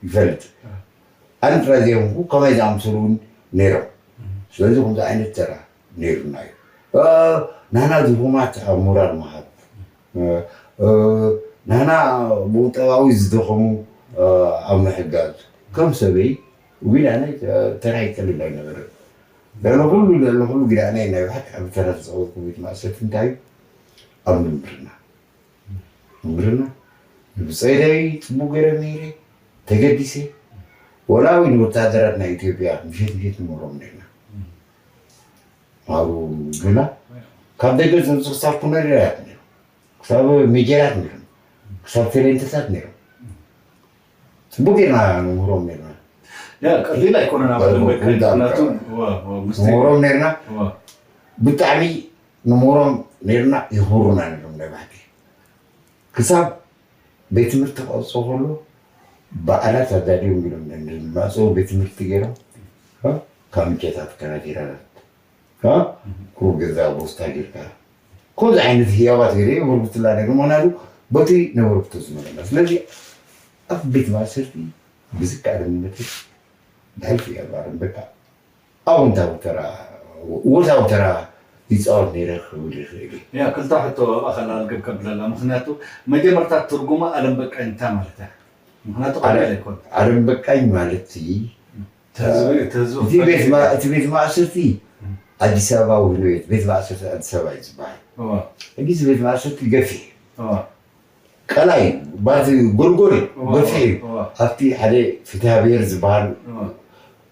ይፈልጥ ኣነ ጥራይ ዘይኮንኩ ከማይ ዝኣምሰሉ እውን ነይሮም ስለዚ ከምዚ ዓይነት ተራ ነይሩና እዩ ናህና ድኹማት ኣብ ሞራል ምሃብ ናህና ብቁጠባዊ ዝደኸሙ ኣብ ምሕጋዝ ከም ሰበይ ዊላነ ተራይ ቀልል ኣይነበረ ልዕሊ ኩሉ ልዕሊ ኩሉ ግዳእናይ ናይ ብሓቂ ዓቢ ተራ ዝፃወትኩ ቤት ማእሰርቲ እንታይ እዩ ኣብ ምምርና ምምርና ንብፀይለይ ፅቡቅ ገይረ ነይረ ተገዲሰ ወላ እውን ወታደራት ናይ ኢትዮጵያ ምሸት ምሸት ንምህሮም ነርና ማሩ ግና ካብ ደገ ዝመፁ ክሳብ ኩነሪራት ነይሩ ክሳብ ሜጀራት ነይሮም ክሳብ ቴሌንተታት ነይሮም ፅቡቅ ጌርና ንምህሮም ነርና ያ ቀሊል ኣይኮነን ኣብ ዓለም በቃ ምክንያቱ ዋ- ዋ- ምስቲ- ንምህሮም ነርና ዋ- ብጣዕሚ ንምህሮም ነርና የኽብሩና ነሮም ናይ ባህቲ ክሳብ ቤት ትምህርቲ ክቐፅኦ ከሎ በዓላት ኣዳልዮም ኢሎም ማፅኦ ቤት ትምህርቲ ገይሮም ካብ ምንጨታት ከናቲራታት ቁሩብ ገዛ ቦስታ ጌርካ ከምዚ ዓይነት ህያባት ገለ የበርክቱላ ነይሩ ምክንያቱ በቲ ነበርክቶ ዝመለና ስለዚ ኣብ ቤት ማእሰርቲ ብዝከኣለኒ መጠን ብሕልፊ እየ ባርም በቃ ኣወንታዊ ተራ እወታዊ ተራ ይፃወት ነይረ ክብል ይኽእል እዩ ያ ክልተ ሕቶ ኣብኣ ከላልግብ ከብለላ ምክንያቱ መጀመርታ ትርጉማ ኣለም በቃ እንታይ ማለት እያ ምክንያቱ ቀሊል ኣይኮን ኣለም በቃኝ ማለት እቲ ቤት ማእሰርቲ ኣዲስ ኣበባ ውህኖ ቤት ቤት ማእሰርቲ ኣዲስ ኣበባ እዩ ዝበሃል ሕጂ እዚ ቤት ማእሰርቲ ገፊሕ ቀላይ ባቲ ጎልጎል ገፊሕ እዩ ኣብቲ ሓደ ፍትሃ ብሔር ዝበሃል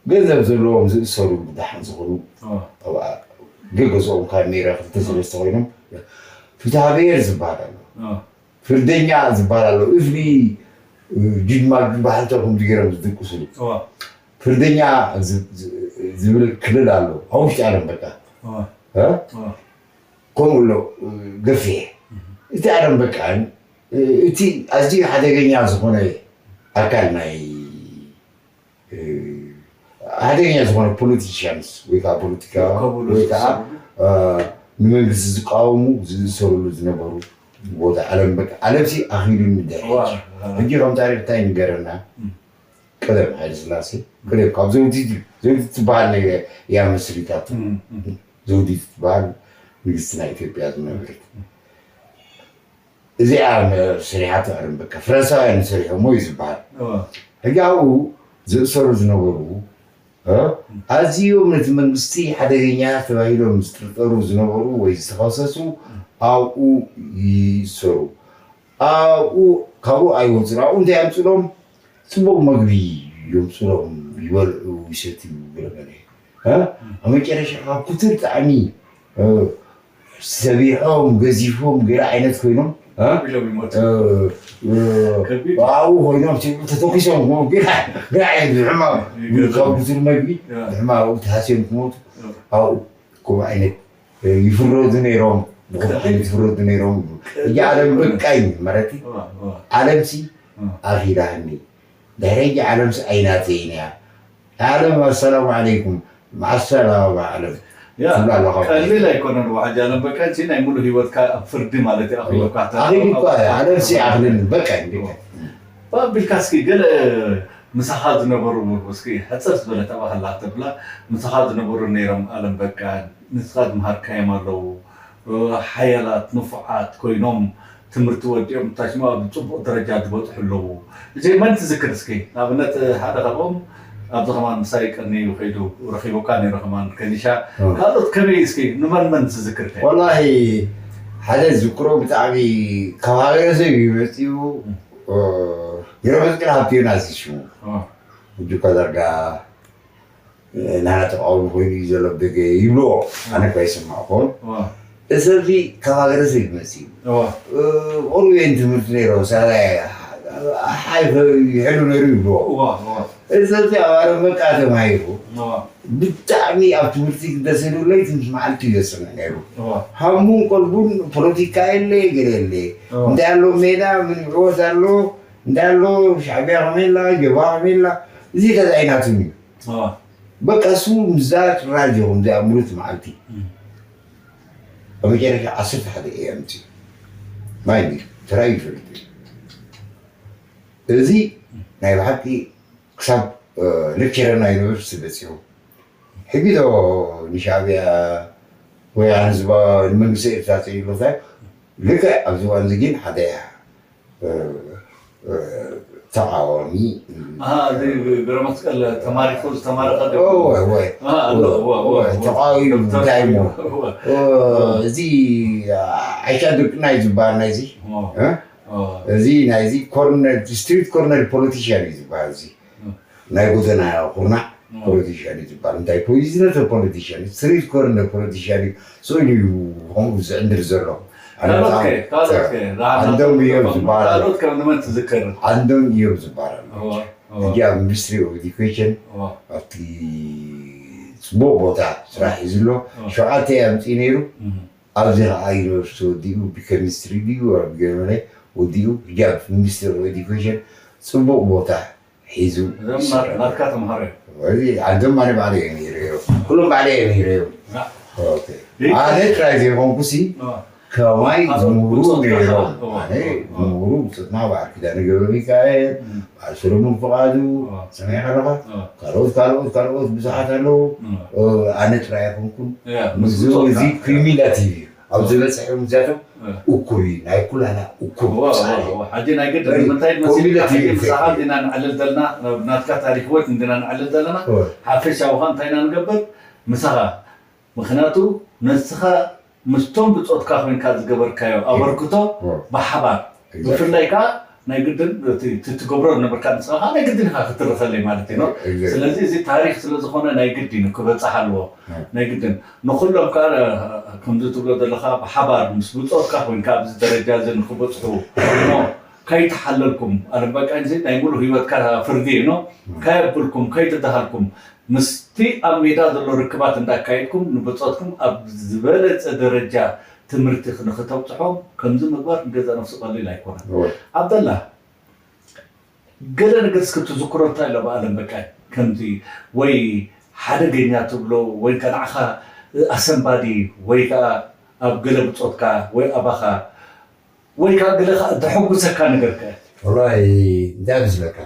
ገንዘብ ዘለዎም ዝእሰሩ ብድሓን ዝኾኑ ገገዝኦም ካብ ሜራ ክልተ ሰለስተ ኮይኖም ፍትሃ ብሔር ዝበሃል ኣሎ ፍርደኛ ዝበሃል ኣሎ እዝኒ ጅድማ ባህልተ ከምዚ ገይሮም ዝድቅስሉ ፍርደኛ ዝብል ክልል ኣሎ ኣብ ውሽጢ ዓለም በቃ ከምኡ ኣሎ ገፊሕ። እቲ ኣለም በቃ እቲ ኣዝዩ ሓደገኛ ዝኾነ ኣካል ናይ ሓደገኛ ዝኾነ ፖለቲሽያንስ ወይ ከዓ ፖለቲካ ወይ ከዓ ንመንግስቲ ዝቃወሙ ዝእሰሩሉ ዝነበሩ ቦታ ኣለም በቃ ኣለምሲ ኣኺሉኒ ድሕሪ ሕጂ ከም ታሪክ እንታይ ንገረና? ቀደም ሃይለ ስላሴ ቀደም ካብ ዘውዲት ዘውዲት ትበሃል ነገር እያ መስሪታቱ። ዘውዲት ትበሃል ንግስቲ ናይ ኢትዮጵያ ዝነበረት እዚኣ ስሪሓቶ ኣለም በቃ ፈረንሳውያን ሰሪሖሞ እዩ ዝበሃል። ሕጂ ኣብኡ ዝእሰሩ ዝነበሩ ኣዝዮም ነቲ መንግስቲ ሓደገኛ ተባሂሎም ዝጥርጠሩ ዝነበሩ ወይ ዝተኸሰሱ ኣብኡ ይእሰሩ። ኣብኡ ካብኡ ኣይወፁን። ኣብኡ እንታይ ኣምፅሎም? ፅቡቅ መግቢ የምፅሎም፣ ይበልዑ ይሰትዩ ገለገለ። ኣብ መጨረሻ ካብ ክቱር ጣዕሚ ሰቢሖም ገዚፎም ገለ ዓይነት ኮይኖም ኣብኡ ኮይኖም ተተኪሶም ካብ ክቱር መግቢ ሕማም ኣብኡ ተሃስዮም ክሞቱ ኣብኡ ከምኡ ዓይነት ይፍረዱ ነይሮም። ብከምኡ ዓይነት ይፍረዱ ነይሮም። እያ ኣለም በቃኝ ማለት ኣለምሲ ኣኺላኒ። ድሕሪ ሕጂ ዓለምስ ኣይናተይን እያ። ዓለም ኣሰላሙ ዓለይኩም፣ መዓሰላማ ዓለም ትብላ ኣለኻ። ቀሊል ኣይኮነን። ዋሕጃ ነበካ እንጂ ናይ ሙሉ ህይወትካ ኣብ ፍርዲ ማለት እዩ። ኣኺሉካ ኣኺሉካ ዓለምሲ ኣኽልን በቃ። ባቢልካ እስኪ ገለ ምሳኻ ዝነበሩ እስኪ ሕፅር ዝበለ ተባህላ ተብላ ምሳኻ ዝነበሩ ነይሮም ኣለም በቃ ንስኻ ዝምሃርካዮም ኣለዉ ሓያላት ንፉዓት ኮይኖም ትምህርቲ ወዲኦም ታሽማ ኣብ ፅቡቅ ደረጃ ዝበፅሑ ኣለዉ። እዚኦም መን ትዝክር እስኪ? ንኣብነት ሓደ ካብኦም ኣብዚ ከማን ምሳይ ቀኒዩ ከይዱ ረኺቡካ ነይሩ ከማን ከኒሻ ካልኦት ከመይ እስኪ ንመን መን ትዝክር ከ? ወላሂ ሓደ ዝክሮ ብጣዕሚ ካብ ሃገረ ሰብ እዩ መፂኡ። ገብረመስቀል ሃብተዮናስ እዩ ሽሙ። ሕጂ እኳ ዳርጋ ናና ተቃውሞ ኮይኑ እዩ ዘሎ ብደገ ይብልዎ ኣነ እኳ ይስማዕ ኮን እዚ ሰብ እዚ ካብ ሃገረ ሰብ ይመፅእ እዩ። ቆልዑ እዮም ትምህርቲ ነይሮም ሳላይ ሓይ ይሕሉ ነይሩ ይብልዎ። እዚ ሰብ እዚ ኣብ ዓለም በቃ ተማሂሩ ብጣዕሚ ኣብ ትምህርቲ ክደሰሉ ለይቲ ምስ መዓልቲ እዩ ዘፅንዕ ነይሩ። ሃሙን ቀልቡን ፖለቲካ የለ ገለ የለ እንታይ ኣሎ ሜዳ ምን ይዕወት ኣሎ እንታይ ኣሎ ሻዕቢያ ከመይ ኣላ ጀብሃ ከመይ ኣላ እዚ ገዛኢ ናቱን እዩ። በቃ እሱ ምስዛ ጭራሽ ዲኹም እዚኣ ምሉት መዓልቲ ኣብ መጨረሻ ዓሰርተ ሓደ ኤ ኤም ቲ ማይ እንዲ ተራይ ይፈልጥ እዚ ናይ ብሓቂ ክሳብ ሌክቸረር ናይ ዩኒቨርሲቲ በፂሑ ሕጂ ዶ ንሻዕቢያ ወይ ኣነ ዝባ ንመንግስቲ ኤርትራ ፅኢሎታይ ልክዕ ኣብዚ እዋን እዚ ግን ሓደ ተቃዋሚ ገብረ መስቀል ተማሪኹ ዝተማረኸ ተቃዋሚ እንታይ ሞ እዚ ዓይሻ ድርቅና እዩ ዝበሃል ናይዚ እዚ ናይዚ ኮርነር ስትሪት ኮርነር ፖለቲሽያን እዩ ዝበሃል እዚ ናይ ጎደና ኩርናዕ ፖለቲሽያን እዩ ዝበሃል እንታይ ፖሊስነት ፖለቲሽያን ስትሪት ኮርነር ፖለቲሽያን እዩ ስእሉ እዩ ከምኡ ዝዕንድር ዘሎ ኣንዶም እዮም ዝበሃል ኣንዶም እዮም ዝበሃል ሕጂ ኣብ ሚኒስትሪ ኦፍ ኤዱኬሽን ኣብቲ ፅቡቅ ቦታ ስራሕ እዩ ዝሎ ሸውዓተ ኣምፅኡ ነይሩ ኣብዚ ከዓ ዩኒቨርሲቲ ወዲኡ ብኬሚስትሪ ድዩ ብገመለ ወዲኡ ሕጂ ኣብ ሚኒስትሪ ኦፍ ኤዱኬሽን ፅቡቅ ቦታ ሒዙ ናትካ ተምሃሮ ኣንቶም ኣነ ባዕለ እዮም ይረዮም ኩሎም ባዕለ እዮም ይረዮም ኣነ ጥራይ ዘይኮንኩሲ ከማይ ዝምህሩ ነይሮም ኣነ ዝምህሩ ብፅትና በዓል ኪዳነ ገብረ ሚካኤል በዓል ሰለሙን ፍቃዱ ሰሚዕካ ኣለኻ ካልኦት ካልኦት ካልኦት ብዙሓት ኣለዉ ኣነ ጥራይ ኣይኮንኩን እዚ ክሪሚላቲቭ እዩ ኣብ ዝበፅሐ እዚኣቶም እኩብ እዩ ናይ ኩላና እኩብ ሕጂ ናይ ግድ ምንታይ መሲልካ ሕጂ ምሳኻ እንዲና ንዕልል ዘለና ናትካ ታሪክ ወት እንዲና ንዕልል ዘለና ሓፈሻዊ ኸ እንታይ ኢና ንገብር ምሳኻ ምክንያቱ ነስኻ ምስቶም ብፆትካ ኮይንካ ዝገበርካዮ ኣበርክቶ ብሓባር ብፍላይ ከዓ ናይ ግድን ትገብሮ ዝነበርካ ንስኻ ናይ ግድን ኢኻ ክትርኸለይ ማለት እዩ ስለዚ እዚ ታሪክ ስለዝኾነ ናይ ግድን ክበፅሕ ኣለዎ ናይ ግድን ንኩሎም ከዓ ከምዚ ትብሎ ዘለካ ብሓባር ምስ ብፆትካ ኮይንካ ኣብዚ ደረጃ እዚ ንክበፅሑ እሞ ከይተሓለልኩም ኣለም በቃ እዚ ናይ ሙሉ ህይወትካ ፍርዲ እዩ ከየብልኩም ከይተደሃልኩም ምስቲ ኣብ ሜዳ ዘሎ ርክባት እንዳካየድኩም ንብጾትኩም ኣብ ዝበለጸ ደረጃ ትምህርቲ ንክተብጽሖም ከምዚ ምግባር ንገዛ ነፍሱ ቀሊል ኣይኮነን። ዓብደላ፣ ገለ ነገር እስኪ ትዝክሮ እንታይ ኣሎ ብኣለም በቃ ከምዚ ወይ ሓደገኛ ትብሎ ወይ ከ ንዓኻ ኣሰንባዲ ወይ ከኣ ኣብ ገለ ብጾትካ ወይ ኣባኻ ወይ ከኣ ገለ ከኣ ዘሐጉሰካ ነገር ከ? ወላሂ እንታይ ምስለካ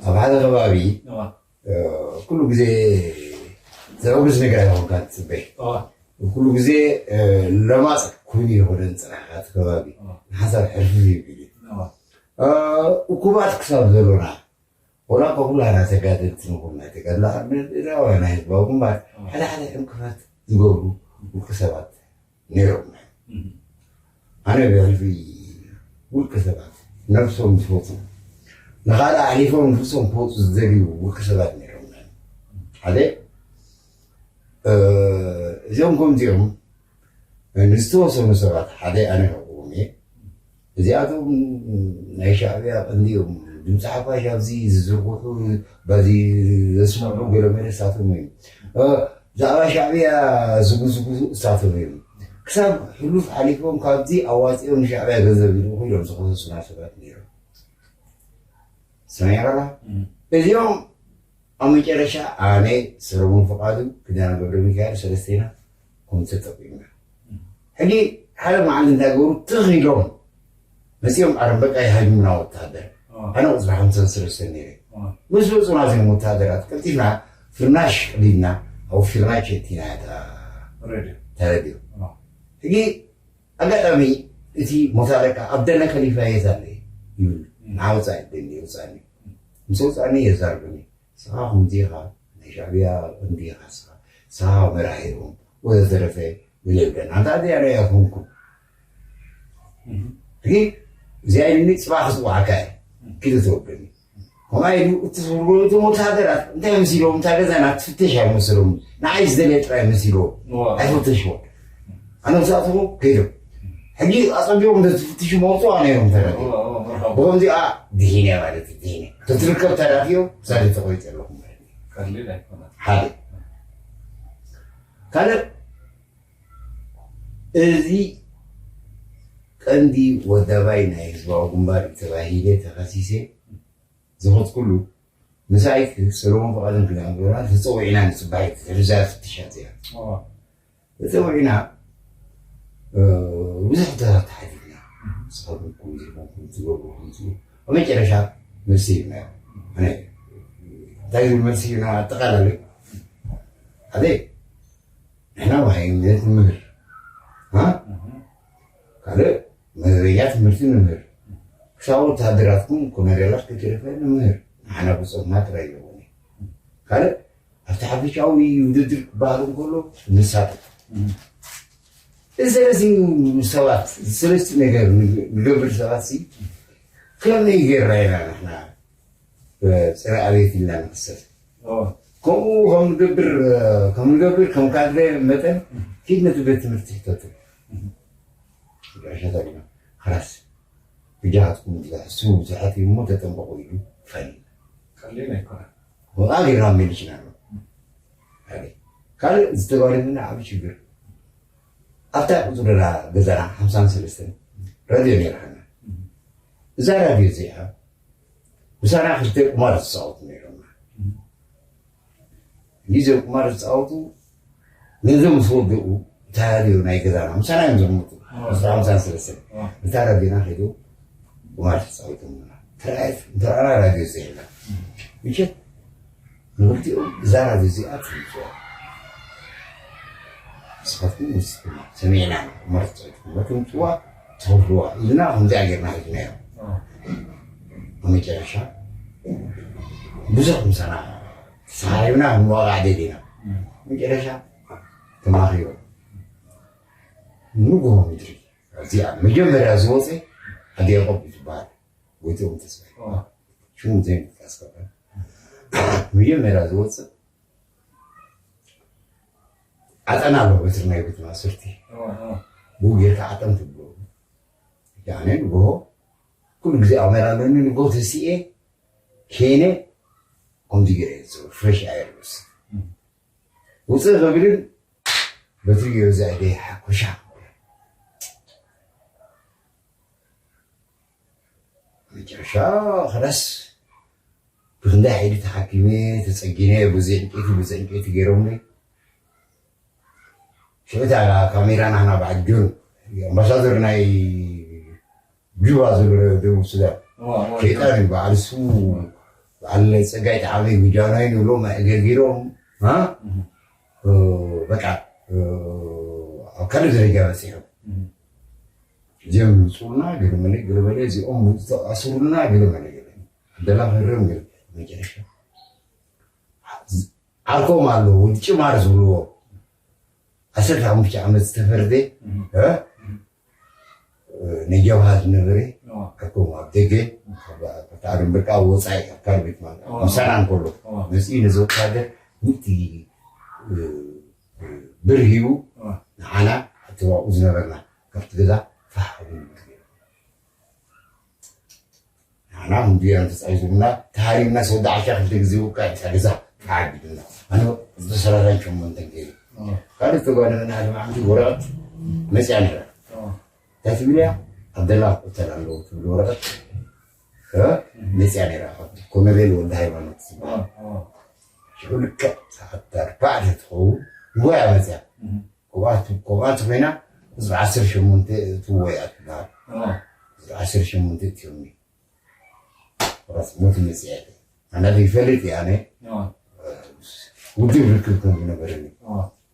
ኣብ ሓደ ከባቢ ኩሉ ግዜ ዘዕጉስ ነገር ኣይኮንካ ትፅበይ። ኩሉ ግዜ ለማፅ ኮይኑ ይኮነን ፅናሕካ እቲ ከባቢ ንሓሳብ ሕርፍፍ ይብል እዩ። እኩባት ክሳብ ዘሎና ወላ እኳ ኩላና ተጋደልቲ ንኹን ናይ ተጋድሎ ዓርነት ኤርትራውያን ናይ ህዝባዊ ግንባር ሓደ ሓደ ዕንቅፋት ዝገብሩ ውልቀ ሰባት ነይሮም። ኣነ ብሕልፊ ውልቀ ሰባት ነብሶም ዝፈቱ ንኻልእ ኣሕሊፎም ንርእሶም ክወፁ ዝደልዩ ውልቀ ሰባት ነይሮም። ሓደ እዚኦም ከምዚኦም ንዝተወሰኑ ሰባት ሓደ ኣነ ከቕዎም እየ። እዚኣቶም ናይ ሻዕብያ ቀንዲ እዮም። ድምፂ ሓፋሽ ኣብዚ ዝዝርግሑ በዚ ዘስምዑ ገለ መለ ንሳቶም እዮም። ብዛዕባ ሻዕብያ ዝጉዝጉዙ ንሳቶም እዮም። ክሳብ ሕሉፍ ሓሊፎም ካብዚ ኣዋፂኦም ንሻዕብያ ገንዘብ ይልእኹ ኢሎም ዝኸሰሱና ሰባት ነይሮም። ሰሚዕካ እዚኦም ኣብ መጨረሻ ኣነ፣ ሰለሞን ፍቓዱ፣ ኪዳነ ገብረሚካኤል ሰለስቴና ኮም ተጠቂምና። ሕጂ ሓደ መዓልቲ እንታይ ገበሩ? ትኽ ኢሎም መፂኦም ኣረም በቃ ይሃጅሙና ወታደር። ኣነ ቁፅሪ ሓምሳን ሰለስተን ነይረ። ምስ መፁና እዚኦም ወታደራት ቀልጢፍና ፍርናሽ ቀዲድና ኣብ ፍርናሽ እቲና እታ ተረድዮ። ሕጂ ኣጋጣሚ እቲ ሞት ኣለካ ኣብ ደነ ከሊፋ የት ኣለ ይብል ንዓወፃ ደኒ የውፃኒ ምስ ወፃኒ የዛርብኒ ስኻ ከምዚ ኢኻ ናይ ሻዕብያ እንዲ ኢኻ ስኻ ስኻ መራሒ ኢኹም ወዘተረፈ ይብል ደን ኣንታ ኣደያ ናይ ኣይኮንኩም ሕጂ እዚኣ ኢልኒ ፅባሕ ክፅዋዓካ እየ ኪዱ ተወደኒ ከምኣ ኢሉ እቲ ዝብልዎ እቶም ወተሃደራት እንታይ መሲሎም እታ ገዛና ትፍተሽ ኣይመሰሎም ንዓይ ዝደለየ ጥራይ መሲሎ ኣይፈተሽዎ ኣነ ምስኣቶም ከይዶም ሕጂ ኣፀቢቦም እንተትፍትሹ መውፅዋ ነይሮም ተረዲኦም ብኸምዚኣ ድሂነ ማለት እዩ ድሂነ ተትርከብ ተራዲዮ ክሳደ ተቆሪፀ ኣለኹ ማለት እዩ ሓደ ካልእ እዚ ቀንዲ ወዳባይ ናይ ህዝባዊ ግንባር ተባሂለ ተኸሲሰ ዝኸትኩሉ ምሳይ ሰለሞን ፍቓድን ክዳን ገብራ ተፀዊዕና ንፅባሒት ሕርዛ ፍትሻ እዚኣ ተፀዊዕና ብዙሕ ሕቶታት ተሓቲትና ንስኻትኩም ከምዚ ኢኹም ትገብሩ ከምዚ ኣብ መጨረሻ መልሲ ሂብናዮ ኣነ እንታይ ዝብል መልሲ ሂብና ኣጠቓላሊ ሓደ ንሕና መሃይምነት ንምህር ካልእ መደበኛ ትምህርቲ ንምህር ክሳብ ወተሃደራትኩም ኮነሬላት ከይተረፈ ንምህር ንሓና ብፆትና ጥራይ ይኸውን ካልእ ኣብቲ ሓፈሻዊ ውድድር ክበሃል እንከሎ ንሳተፍ እዚ ሰለስቲ ሰባት ሰለስቲ ነገር ንገብር ሰባት ከመይ ገይርና ኢና ንሕና ፀረ ኣብየት ኢልና ንክሰብ ከምኡ ከምንገብር ከምንገብር ከም ካድረ መጠን ኪድ ነቲ ቤት ትምህርቲ ሕተቱ ጋሻ ተሪና ክላስ ብጃሃትኩም ዝሕሱ ብዙሓት እዩ እሞ ተጠንቀቁ ኢሉ ፈኒ ቀሊል ኣይኮነ ወጣ ጌርና መሊስና ኣሎ ካልእ ዝተባረና ዓብ ሽግር ኣብታ ቁፅሪ ገዛና ሓምሳን ሰለስተን ራድዮ ነይራና እዛ ራድዮ እዚኣ ምሳና ክልተ ቁማር ዝፃወቱ ነይሮምና ግዜ ቁማር ዝፃወቱ ነዞም ምስ ወደኡ እታ ራድዮ ናይ ገዛና ምሳና እዮም ዘመጡ ኣስራ ሓምሳን ሰለስተን እታ ራድዮና ከይዱ ቁማር ተፃዊቶምና ተረኣየት እንተረኣና ራድዮ ዘይብላ ምሸት ንክልቲኦም እዛ ራድዮ እዚኣ ትምፅዋ ንስኻትኩም ምስ ሰሚዕና ቁማር ተፃዊትኩም ትምፅዋ ትኸፍልዋ ኢልና ከምዚኣ ጌርና ሒዝናዮ ኣብ መጨረሻ ብዙሕ ምሳና ተሰሓሪብና ክንዋጋዕ ደሊና መጨረሻ ተማኺሮም ንግሆ ምድሪ እዚኣ መጀመርያ ዝወፀ ኣዲ ያቆብ እዩ ዝበሃል ጎይትኦም ተስፋ ሽሙ ዘይምጥቃስ ከበ መጀመርያ ዝወፅእ ዓጠን ኣሎ በትሪ ናይ ቤት ማእሰርቲ ብኡ ጌርካ ዓጠን ትብሎ ኣነ ንግሆ ኩሉ ግዜ ኣመል ኣለኒ ንግሆ ተሲኤ ኬነ ከምዚ ገይረ ዝፅውር ፍሬሽ ኣየር ይወስድ። ውፅእ ክብልን በትሪ ገይሩ ዘዕደ ሓኮሻ። መጨረሻ ክላስ ብክንዳይ ሓይሊ ተሓኪመ ተፀጊነ፣ ብዙ ዕንጨይቲ ብዙ ዕንጨይቲ ገይሮምኒ። ሽዑ እታ ካሜራ ናህና በዓል ጆን ኣምባሳደር ናይ ጁባ ዘሎ ደቡብ ሱዳን ሸይጣን እዩ። በዓል እሱ በዓል ፀጋይ ተዓበይ ጉጃናይ ንብሎ ማእገር ገይሮም በቃ ኣብ ካልእ ደረጃ በፂሖም። እዚኦም ይምፅኡልና ገለመለ ገለመለ፣ እዚኦም ኣስሩልና ገለመለ ገለ ደላ ክርም ገለ መጨረሻ ዓርኮም ኣለዉ፣ ወዲ ጭማር ዝብልዎ ዓሰርተ ሓሙሽተ ዓመት ዝተፈርደ፣ እ? ንጀብሃ ዝነበረ ዓርኮም ኣብ ደገ፣ ኣብ ኣደንበርቃ ወፃኢ ኣብ ካልእ ቤት ማእሰርቲ ምሳና እንከሎ መፂኡ ነዚ ወታደር ሚእቲ ብር ሂቡ ንዓና ኣብቲ ኣብኡ ዝነበርና ካብቲ ገዛ ፋሕ ኢሉ ንዓና ክንድዮ ተፃሂዙልና ተሃሪምና ሰወዲ ዓሻ ክልተ ግዜ ውቃ እታ ገዛ ተዓቢድና ኣነ ዝተሰራራን ሸሞንተን ገይሩ ካልእ ተጓደመና ሓደ መዓልቲ ወረቐት መፅያ ነይራ እንታይ ትብል እያ ዓብደላ ክቁተል ኣለዎ ትብል ወረቐት መፅያ ነይራ ኮነሬል ወልደ ሃይማኖት ዝበሃል ሽዑ ልክዕ ሰዓት ኣርባዕተ ትኸውን ንጎያ መፅያ ከምኣ እንተኮይና ህዝቢ ዓሰርተ ሸሞንተ እትዎ እያ ትበሃል ህዝቢ ዓሰርተ ሸሞንተ እትዮም ራስ ሞት መፅያ ኣና ይፈልጥ እየ ኣነ ውድብ ርክብ ከም ዝነበረኒ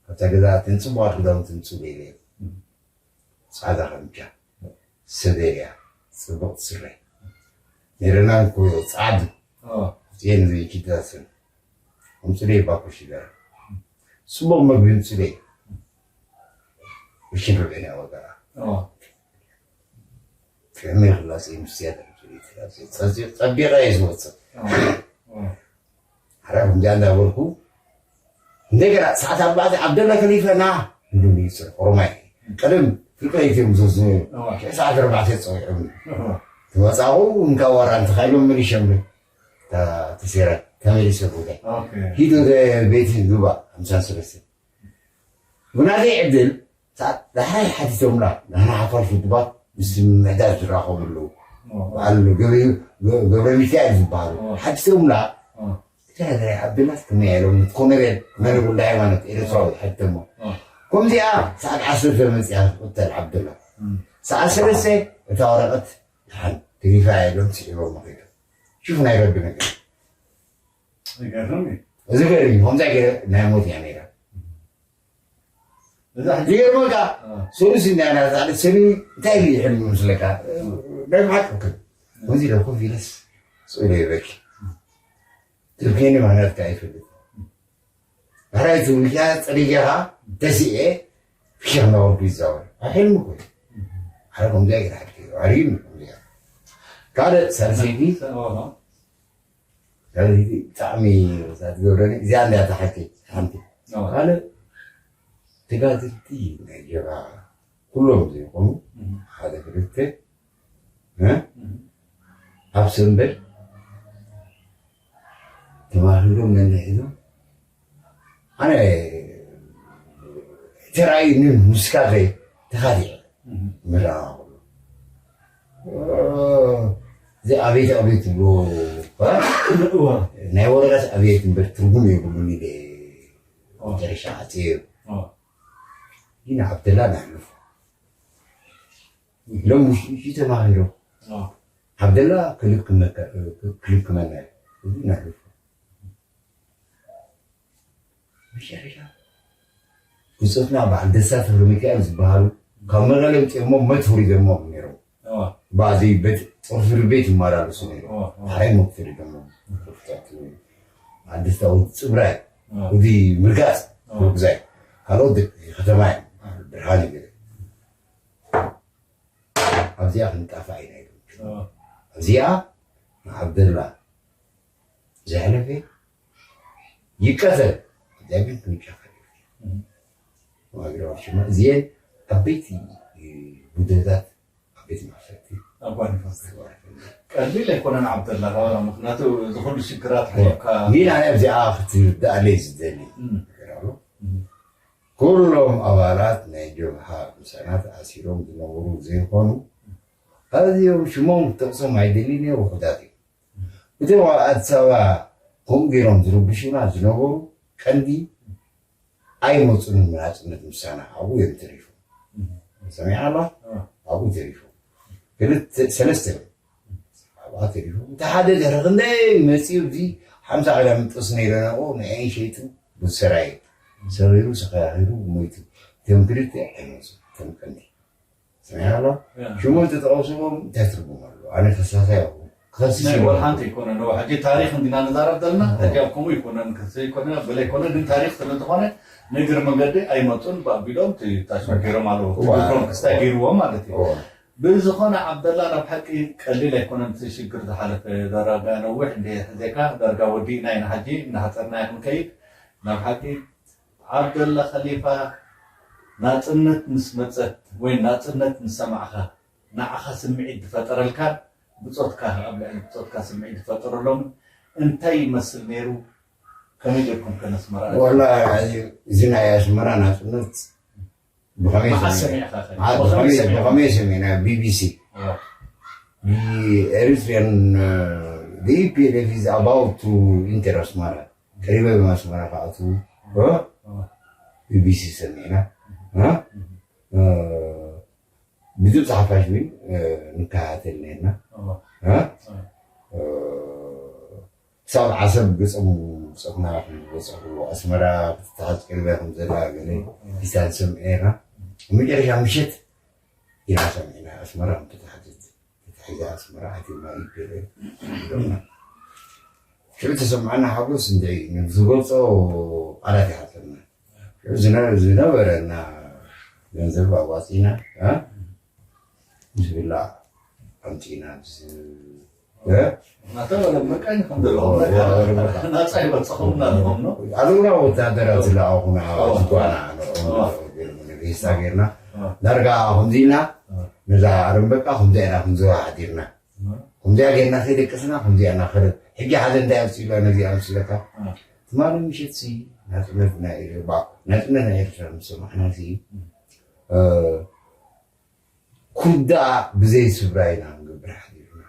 ካብታ ገዛ እተን ፅቡቃት ክዳውንቲ ምፅእ ኢለ ፃዕዳ ከምቻ ሰደርያ ፅቡቅ ስረ ነይረና ፃዕዱ እየን ዘይኪዳስን ኣምፅለይ ባኮ ሽጋራ ፅቡቕ መግቢ ኣምፅለይ እሽን ርብዒ ናይ ዋጋ ጥዕመ ክላፅ ምስ ዝያዳ ጸቢቐ እየ ዝወፅእ ሓራ ከምዚኣ እንዳበልኩ እንደገና ሰዓት ኣርባዕተ ዓብደላ ከሊፈ ና ኢሉኒ ይፅር ኦሮማይ ቀደም ፍልቀይት እዮም ዝወስኑ ሽዕ ሰዓት ኣርባዕተ ፀዊዖም ትመፃኹ እንካ ዋራ እንተኻኢሎም መሊሸምኒ ተሴራ ተመሊሰ ቦታ ሂድ ወደ ቤት ግባ ሓምሳ ሰለስተ ብናተይ ዕድል ሰዓት ዳሕራይ ሓቲቶምና ንሕና ሓፋሽ ውድባት ምስ ምሕዳር ዝራኸቡ ኣለዉ በዓል ገብረ ሚካኤል ዝበሃሉ ሓቲቶምና ተረገረ ዓብድናስ ከመይ ኢሎም ኮነሬል መሪ ወልደ ሃይማኖት ኤርትራዊ ሓተሞ ከምዚኣ ሰዓት ዓሰርተ መፅያ ትቁተል ዓብደላ ሰዓት ሰለስተ እታ ወረቐት ድሓን ተሪፋ ኢሎም ስሒቦም ከይዶም ሽፍ ናይ ረቢ ነገር እዚ ገርም እዩ ከምዛ ገይረ ናይ ሞት እያ ነይራ ይገርመካ ሰሉስ ኢና ኢና ዛዕለ ሰሉ እንታይ እዩ ሕልሚ ምስለካ ናይ ብሓቂ ከምዚ ኢለ ኮፍ ኢለስ ስእለ ይበኪ ትብከኒ ማህናትካ ኣይፈልጥ ሕራይ ትብልካ ፀሪገኻ ተሲኤ ፍሽኽ እናበልኩ ይዛወር ኣብ ሕልሚ እኮ እዩ ሓረ ከምዚኣ ይርሓድከ ኣሪም ከምዚኣ ካልእ ሳልሰይቲ ብጣዕሚ ትገብረኒ እዚኣ እንዳ ተሓቲ ሓንቲ ካልእ ተጋድልቲ ናይ ጀብሃ ኩሎም ዘይኮኑ ሓደ ክልተ ኣብ ሰንበት ተማሂሮም ነንሒዞም ኣነ ተራእዩኒ ምስካፈ ተኻቲዐ ምረኣ እዚ ኣቤት ኣቤት ዝብሎ ናይ ወረቀት ኣቤት እምበር ትርጉም የብሉን ኢለ መጨረሻ ዓፅየ ግን ዓብደላ ነሕልፎ ሎም ውሽጢ ተማሂሮም ዓብደላ ክልክመና እዚ ነሕልፎ መጨረሻ ብፆትና በዓል ደሳ ተክለ ሚካኤል ዝበሃሉ ካብ መቐለ ውፅኦሞ መት ፈሪዶሞ ነይሮም ባዚ ቤት ጦር ፍርድ ቤት ይመላለሱ ነይሮም ሓይ መት ፈሪዶሞ በዓል ደስታ ወዲ ፅብራይ ወዲ ምርጋፅ ርጉዛይ ካልኦት ደቂ ከተማ እዮም ብርሃን ይገለ ኣብዚኣ ክንጣፋእ ኢና ኢሎም ኣብዚኣ ንዓብደላ ዘሕለፈ ይቀተል እግዚኣብሔር ክንጫኸል ማግረባ ሽማ እዚኤን ዓበይቲ ጉዳያታት ዓበይቲ ማእሰርቲ ኣጓኒፋ። ቀሊል ኣይኮነን ዓብደላ፣ ምክንያቱ እዚ ኩሉ ሽግራት ሓሊፍካ። ግን ኣነ ኣብዚኣ ክትርዳእለይ ዝደሊ ነገር ኣሎ። ኩሎም ኣባላት ናይ ጀብሃ ምሳና ተኣሲሮም ዝነበሩ ዘይኮኑ፣ ኣዝዮም ሽሞም ክጠቕሶም ኣይደልን እየ፣ ውሑዳት እዮም። እቶም ኣብ ኣዲስ ኣበባ ከምኡ ገይሮም ዝርብሹና ዝነበሩ ቀንዲ ኣይመፁን ናፅነት ምሳና ኣብኡ እዮም ተሪፎም። ሰሚዓ ኣላ ኣብኡ ተሪፎም። ክልተ ሰለስተ እዮም ኣብኣ ተሪፎም። እቲ ሓደ ድሕሪ ክንደይ መፂኡ እዚ ሓምሳ ቀዳም ጥስ ነይረ ናብኡ ንዐይን ሸይጡ ብሰራየ ሰሪሩ ሰኸያኺሩ ሞይቱ። እቶም ክልተ ኣይመፁን እቶም ቀንዲ ሰሚዓ ኣላ ሽሞም ተጠቐስዎም እንታይ ትርጉም ኣለዎ? ኣነ ከሳሳ ይኹን ክኸስስ ናይ ይብሉ። ወልሓንቲ ኣይኮነ ነው ሕጂ ታሪክ እንዲና ንዛረብ ዘለና ሕጂ ኣብ ከምኡ ይኮነን ክስ ይኮነ በለ ይኮነ ግን ታሪክ ስለ ዝኾነ ንእግር መንገዲ ኣይመጡን ብኣቢሎም ታሽማ ገይሮም ኣለዎ እዋ። ትግሮም ክስታይ ገይርዎም ማለት እዩ እዋ። ብዝኾነ ዓብደላ ናብ ሓቂ ቀሊል ኣይኮነን እቲ ሽግር ዝሓለፈ ዳርጋ ነዊሕ እንደ ሕዜካ ዳርጋ ወዲእና ኢና ሕጂ እናሓፀርና ክንከይድ ናብ ሓቂ ዓብደላ ከሊፋ ናፅነት ምስ መፀት ወይ ናፅነት ምስ ሰማዕኻ ንዓኻ ስምዒት ዝፈጠረልካን ብፆትካ ኣብ ልዕሊ ብፆትካ ስምዒት ዝፈጠረሎምን እንታይ ይመስል ነይሩ? ከመይ ጌርኩም ከ ነስመራ? ወላ እዚ ናይ ኣስመራ ናፅነት ብኸመይ መዓስ ሰሚዕና? ሰሚዕካ ከ? መዓስ ብኸመይ ብኸመይ ሰሚዕና? ብኸመይ ሰሚዕና? ቢቢሲ Eritrean uh, the E P L F is about to enter Asmara. ቀሪበ ኣስመራ ክኣትዉ ቢቢሲ ሰሚዕና። ብድምፂ ሓፋሽ እውን ንከታተል ነርና። ክሳብ ዓሰብ ገፆም ገፆምና ዝበፅሑ ኣስመራ ክትተሓዝ ቀሪባ ከም ዘላ ገለ ሒዝና ንሰምዕ ነርና። ኣብ መጨረሻ ምሸት ኢና ሰሚዕና ኣስመራ ምተታሓዘት። ተታሒዛ ኣስመራ ኣትዩና ኢሉ ኢሎምና። ሽዑ ተሰምዓና ሓጎስ እንታይ እዩ ንዝገልፆ ቃላት ይሓፀርና። ሽዑ ዝነ- ዝነበረና ገንዘብ ኣዋፂና እ? ዝብላዕ ኣምፂና ምስ- እ? እናተበለ መቃኝ ከም ዘለኹም ናፃ ይበፅኹም እናለኹም ነው። ኣሉና ወታደራት ዝለኣኹና ዝጓና ንኦም ሬሳ ጌርና ዳርጋ ከምዚ ኢልና ነዛ ኣረምበቃ ከምዚ ኢና ክንዝዋ ሓዲርና። ከምዚኣ ጌርና ከይደቀስና ከምዚኣ ኢና ከደት ሕጂ ሓደ እንታይ ኣምፅእላ ነዚኣ ምስለካ ትማሊ ምሸት ሲ ናፅነት ናይ ኤርትራ ናፅነት ናይ ኤርትራ ምስ ሰማዕና ሲ ኩዳ ብዘይ ስብራ ኢና ንገብር ሓዲርና።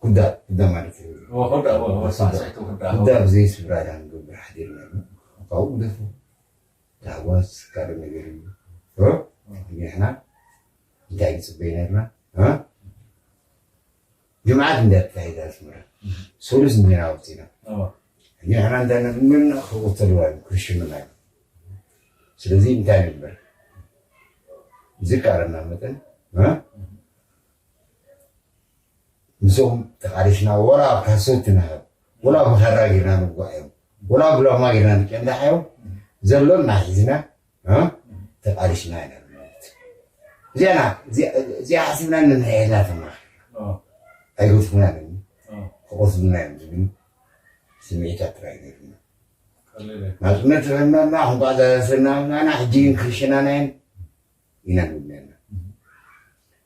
ኩዳ ኩዳ ማለት እዩ። ኩዳ ብዘይ ስብራ ኢና ንገብር ሓዲርና። ካብኡ ግደፉ። ታህጓስ ካልእ ነገር እዩ። ንሕና እንታይ ንፅበይ ነርና? ጅምዓት እንዳ ተታሒዛ ኣስመራ ሰሉስ እንዲና ወፂና። ንሕና እንዳነምና ክቁተልዋ እዮም ክርሽኑና እዮም። ስለዚ እንታይ ንግበር? ዝቃረና መጠን ምስኦም ተቃሪስና ወላ ካሶት ንሃብ ወላ ብኸራ ጌርና ንጓዕ እዮም ወላ ብሎማ ጌርና ንቀንዳሕ እዮም ዘሎና ሒዝና ተቃሪስና ኢና ንመውት። እዚኣና እዚኣ ሓሲብና ንንሕየልና ተማኺርና ኣይገድፉናን እዮም ክቆስሉና እዮም ዝብል ስምዒታት ጥራይ ነይሩና። ናጽነት ረናና ክንጓዛዘሰናና ሕጂ ግን ክርሽናናየን ኢና ንብል ነርና።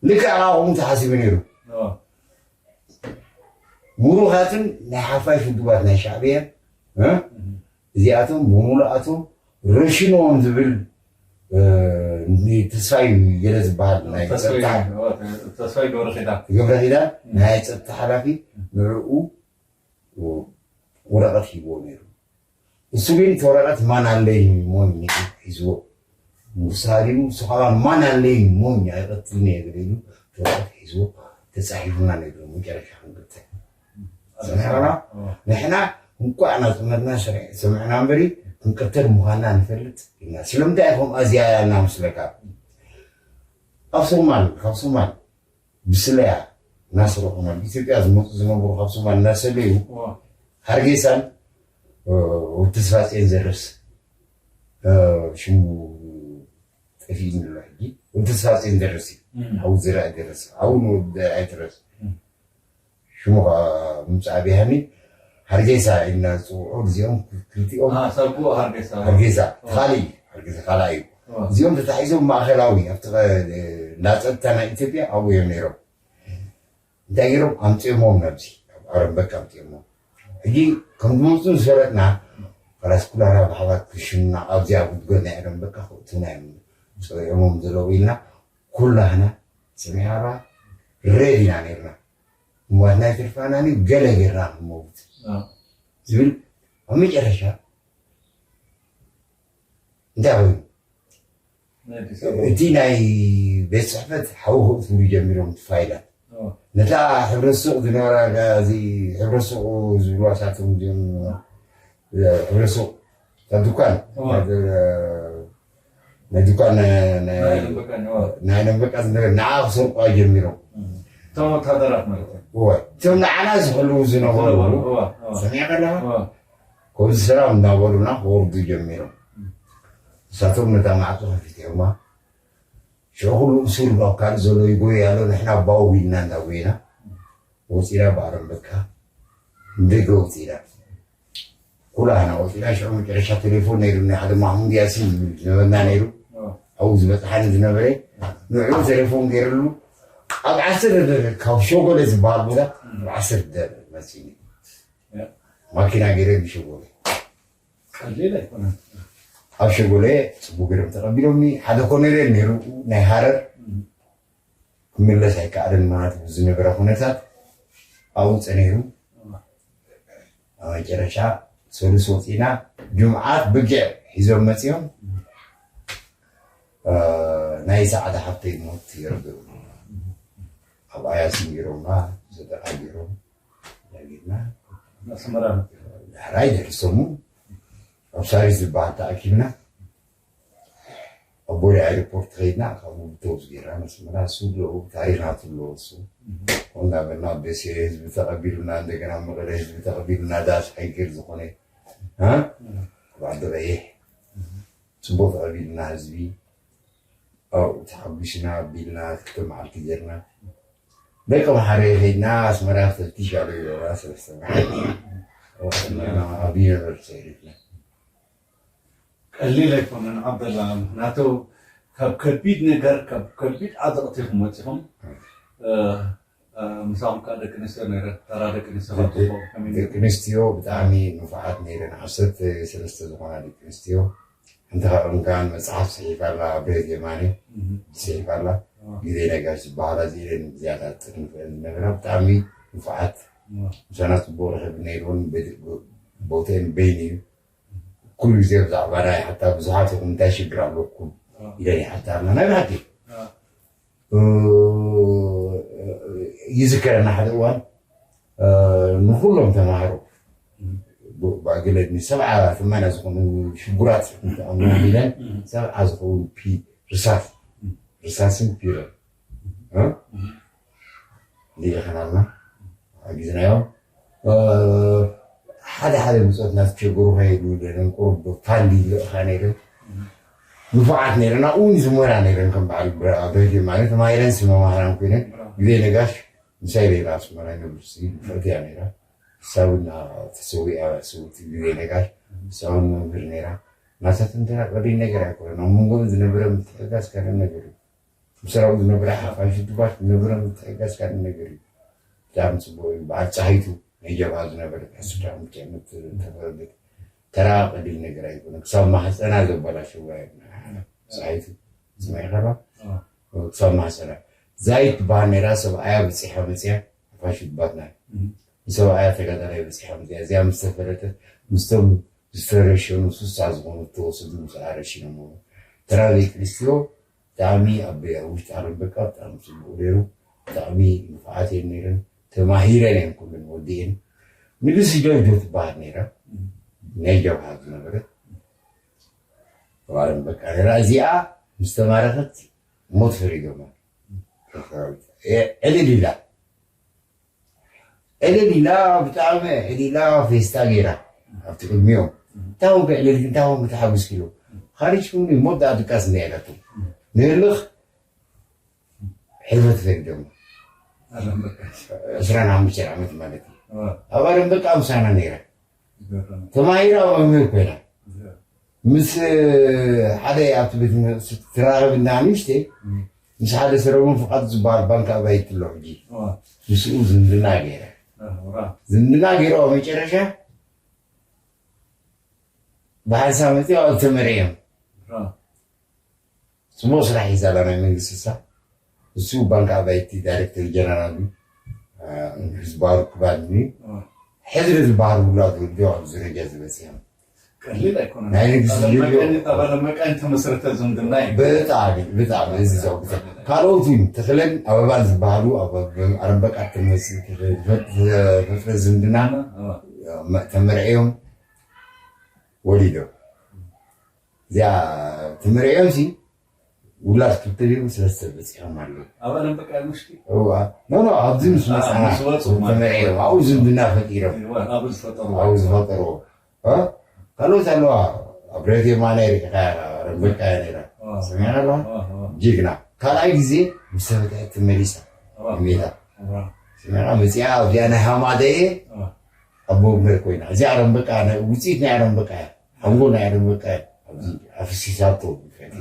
ልክዕ ኣብኡ ተሓሲቡ ነይሩ። ምሩኻትን ናይ ሓፋሽ ውድባት ናይ ሻዕብያን እዚኣቶም ብምሉኣቶም ረሽኖም ዝብል ተስፋይ ገለ ዝበሃል ናይ ጸጥታ ገብረ ኪዳን ናይ ጸጥታ ሓላፊ ንዕኡ ወረቐት ሂብዎ ነይሩ። እሱ ግን እቲ ወረቐት ማን ኣለይ ሞኝ ሒዝዎ ንጉስ ሃዲሙ እሱ ከዓ ማን ኣለይ ሞኝ ኣይቐትልን እየ ገለ ኢሉ እቲ ወረቐት ሒዝዎ ተፃሒፉና ነይሩ። መጨረሻ ክንቅተል ሰሚዕና ንሕና እንኳዕ ናፅነትና ሰሚዕና እምበሪ ክንቅተል ምዃንና ንፈልጥ ኢና። ስለምንታይ ኢኹም ኣዚያያ እናመስለካ ኣብ ሶማል ካብ ሶማል ብስለያ እናሰረቑ ናብ ኢትዮጵያ ዝመፁ ዝነበሩ ካብ ሶማል እናሰለዩ ሃርጌሳን ወዲ ተስፋፅዮን ዘረስ ሽሙ ጠፊእኒ ኣሎ ሕጂ ወዲ ተስፋፅዮን ዘረስ እዩ ሓው ዝርኣይ ዘረስ ሓው ንወዲ ኣይትረስ ሽሙ ከዓ ምምፃእ ብሃኒ ሃርጌሳ ኢልና ዝፅውዑ እዚኦም ክልቲኦም ኣሃ፣ ሳልኩ ሃርጌሳ። ሃርጌሳ ካልእ እዩ። ሃርጌሳ ካልኣይ እዩ። እዚኦም ተታሒዞም ማእኸላዊ ኣብቲ ቀ- እንዳ ፀጥታ ናይ ኢትዮጵያ ኣብኡ እዮም ነይሮም። እንታይ ገይሮም ኣምፅኦሞም ናብዚ ኣብ ኣረምበካ ኣምፅኦሞም። ሕጂ ከም ዝመፁ ዝፈለጥና ካላስ ኩላና ብሓባር ክሽና ኣብዚኣ ጉድጎል ናይ ኣረምበካ ክእቱና እዮም። ፀሪዖሞም ዘለዉ ኢልና ኩላህና ሰሚዓባ ሬድ ኢና ነርና። እምዋት ናይ ትርፋና ገለ ጌርና ክንመውት ዝብል ኣብ መጨረሻ እንታይ ኮይኑ እቲ ናይ ቤት ፅሕፈት ሓዊ ክእትሉ ጀሚሮም ፋይላት ነታ ሕብረት ሱቕ ዝነበራ እዚ ሕብረት ሱቕ ዝብልዋ ሳቶም እዚኦም ሕብረት ሱቕ ካብ ድኳን ናይ ድኳን ናይ ለምበቃ ዝነበረ ንዓ ክሰርቋ ጀሚሮም። እቶም ወታደራት ማለት እዩ። እቶም ንዓና ዝሕልዉ ዝነበሩ ሰሚዕካ ኣለኻ? ከምዚ ሰላም እናበሉና ክወርዱ ጀሚሮም። ንሳቶም ነታ ማዕፆ ከፊቶማ። ሽዑ ኩሉ እሱር ኣብ ካልእ ዘሎ ይጎይ ኣሎ፣ ንሕና ባው ኢልና እንዳጎይና ወፂና ብኣረምበካ ንደገ ወፂና። ኩላህና ወፂና። ሽዑ መጨረሻ ቴሌፎን ነይሩ፣ ናይ ሓደ ማሕሙድ ያሲን ዝብል ዝነበርና ነይሩ። ኣብኡ ዝበፅሓኒ ዝነበረ ንዕኡ ቴሌፎን ገይረሉ ኣብ ዓሰርተ ደቂቕ ካብ ሸጎለ ዝበሃል ቦታ ኣብ ዓሰርተ ደቂቕ መፂኒ። ማኪና ገይረ ብሸጎለ ቀሊል ኣይኮነን። ኣብ ሸጎለ ፅቡቅ ገይሮም ተቐቢሎምኒ። ሓደ ኮነሬል ነይሩ ናይ ሃረር ክምለስ ኣይከኣልን ማለት ብዝነበረ ኩነታት ኣብኡ ፀኒሩ። ኣብ መጨረሻ ሰሉስ ወፂና ጅምዓት ብጊዕ ሒዞም መፂኦም። ናይ ሰዓት ሓፍተይ ሞት ይርድኡ ኣብ ኣያሲን ገይሮምና ሰደቃ ገይሮም ዳጊና ኣስመራ ዳሕራይ ደርሶሙ ኣብ ሳሪስ ዝበሃል ተኣኪብና ኣብ ቦሌ ኣየርፖርት ከይድና ካብኡ ብተውዝ ጌርና መስመራ እሱ ኣለዉ ታሪኽና ትሎ እሱ ከምኡ እናበልና ኣብ ደሴ ህዝቢ ተቐቢሉና እንደገና መቐለ ህዝቢ ተቐቢሉና ዳስ ሓይገር ዝኾነ እ? ኣብ ዓዲ ቀይሕ ፅቡቅ ተቐቢሉና ህዝቢ ኣብኡ ተሓጒስና ኣቢልና ክልተ መዓልቲ ጌርና ደቂ መሓረ ከይድና ኣስመራ ተፍቲሽ ኣሎ ይገብራ ሰለስተ መዓልቲ ኣብ ዩኒቨርሲቲ ሪፍና ቀሊል ኣይኮነን ዓብደላ ምክንያቱ ካብ ከቢድ ነገር ካብ ከቢድ ዓዘቕቲ ኢኹም ወፂኹም ምሳኹም ከዓ ደቂ ኣንስትዮ ነይረ ተራ ደቂ ኣንስትዮ ካብ ትኾ ከመይ ነይሩ? ደቂ ኣንስትዮ ብጣዕሚ ንፉዓት ነይረን ዓሰርተ ሰለስተ ዝኾና ደቂ ኣንስትዮ ሓንቲ ካብአን ከዓ መፅሓፍ ፅሒፋ ኣላ ብሬት የማነ እህ፣ ፅሒፋ ኣላ እህ፣ ግዜ ነጋሽ ዝበሃላ እዚኤን ዝያዳ ፅንፈን ዝነበራ ብጣዕሚ ንፉዓት እህ፣ ምሳና ፅቡቅ ርክብ ነይሩን ቦተን በይን እዩ ኩሉ ግዜ ብዛዕባ ናይ ሓታ ብዙሓት ኢኹም እንታይ ሽግር ኣለኩም ኢለን ይሓታና ናይ ብሓቂ ይዝከረና ሓደ እዋን ንኩሎም ተማሃሮ ብኣገለ ዕድሚ ሰብዓ ሰማንያ ዝኾኑ ሽጉራት ኢለን ሰብዓ ዝኸውን ርሳስ ርሳስን ፒረን ልኢኸናልና ሓጊዝናዮም ሓደ ሓደ ብፆት እናተቸገሩ ከይዱ ነይረን ቁሩብ ፋንድ ይልእኻ ነይረን ንፉዓት ነይረን ኣብኡ እውን ዝሞራ ነይረን ከም በዓል ብረዲ ማለት ተማሂረን ስመማህራን ኮይነን ግዜ ነጋሽ ምሳይ ሌላ ኣስመራ ዩኒቨርሲቲ ፈትያ ነይራ ሳውን ተሰዊኣ ስውቲ ግዜ ነጋሽ ሳውን መምህር ነይራ ናሳት እንተና ቀሊል ነገር ኣይኮነን ኣብ መንጎ ዝነበረ ምትሕጋዝ ካልእ ነገር እዩ ምስ ሰራዊት ዝነበረ ሓፋሽ ድባት ዝነበረ ምትሕጋዝ ካልእ ነገር እዩ ብጣዕሚ ፅቡቅ እዩ በዓል ፀሃይቱ ናይ ጀብሃ ዝነበረ ዕስራ ዓመት ተፈረደት ተራ ቀሊል ነገር ኣይኮነ ክሳብ ማህፀና ዘበላሸዋ ፀሃይቱ ስማይ ከባ ክሳብ ማህፀና ዛይት ትበሃል ነይራ ሰብኣያ በፂሓ መፅያ ሓፋሽ ድባትና ንሰብኣያ ተጋዳላይ በፂሓ መፅያ እዚኣ ምስ ተፈለጠት ምስቶም ዝተረሸኑ ስሳ ዝኾኑ ተወሰዱ ምስኣ ረሺኖም ተራ ደቂ ኣንስትዮ ብጣዕሚ ኣብ ውሽጢ ዓለም በቃ ብጣዕሚ ፅቡቅ ነይሩ ብጣዕሚ ንፉዓት እየን ነይረን ተማሂረን እየን ኩለን ወዲኤን ንግስቲ ጆርጆ ትበሃል ነይራ ናይ ጀብሃ ዝነበረት ተባረን በቃ ነይራ እዚኣ ምስ ተማረኸት ሞት ፈሪዶማ ዕልል ኢላ ዕልል ኢላ ብጣዕሚ ዕልል ኢላ ፌስታ ገይራ ኣብቲ ቅድሚኦም እንታይ ኾንከ ዕልል እንታይ ኾንከ ተሓጉስኪ ኢሎም ካሪጅኩም ሞት ደኣ ድቃስ እንዳ ኢላቶም ንህልኽ ሕልፈት ፈሪዶም ዕስራን ሓሙሽተን ዓመት ማለት እዩ ኣብ ዓለም በቃ ምሳና ነይራ ተማሂራ መምህር ኮይና ምስ ሓደ ኣብቲ ቤት ትራኸብ እንዳ ንእሽተይ ምስ ሓደ ሰለሙን ፍቓድ ዝበሃል ባንክ ኣባይቲ ኣሎ ሕጂ። ምስኡ ዝምድና ገይረ ዝምድና ገይረ ኣብ መጨረሻ ብሓንሳ መፅኦ ኣብ ተመርዕዮም። ፅቡቅ ስራሕ እዩ ዛላ ናይ መንግስቲ ሳ እሱ ባንክ ኣባይቲ ዳይሬክተር ጀነራል እዩ። ዝበሃሉ ክባል እዩ። ሕድሪ ዝበሃሉ ውላድ ወልዶ ኣብዚ ደረጃ ዝበፅሖም። ቀሊል ኣይኮነን። ናይ ንግስቲ ጆርጆ መቀኒ ተባለ መቀኒ ተመስረተ ዝምድና እዩ። ብጣዕሚ ብጣዕሚ እዚ ዘውግተ ካልኦት እውን ተኽለን ኣበባን ዝበሃሉ ኣብ ኣረምበቃ ተመስርተ ዝምድና ተመርዕዮም ወሊዶም። እዚኣ ተመርዕዮም ሲ ውላድ ክልተ ድዮም ሰለስተ በፂሖም ኣለዉ። ኣብ ኣረምበቃ ምሽቲ እዋ ኖ ኖ ኣብዚ ምስ መፅና ምስ ወፁ ማለት ተመርዕዮም ኣብኡ ዝምድና ፈጢሮም። እዋ ኣብኡ ዝፈጠሩ ኣብኡ ዝፈጠርዎ ካልኦት ኣለዋ። ኣብ ሬድዮ ማና ሪኢኻ ረምበቃ እያ ነይራ። ሰሚዕና ኣለዋ። ጅግና ካልኣይ ግዜ ምስ ተፈትሐት ተመሊሳ ሜዳ ሰሚዕና መፅኣ ኣብዚኣ ናይ ሃማደየ ኣቦ እምበር ኮይና እዚኣ ረምበቃ ውፅኢት ናይ ረምበቃ እያ። ሓንጎል ናይ ረምበቃ እያ። ኣብዚ ኣፍሲሳቶ ብፈቲ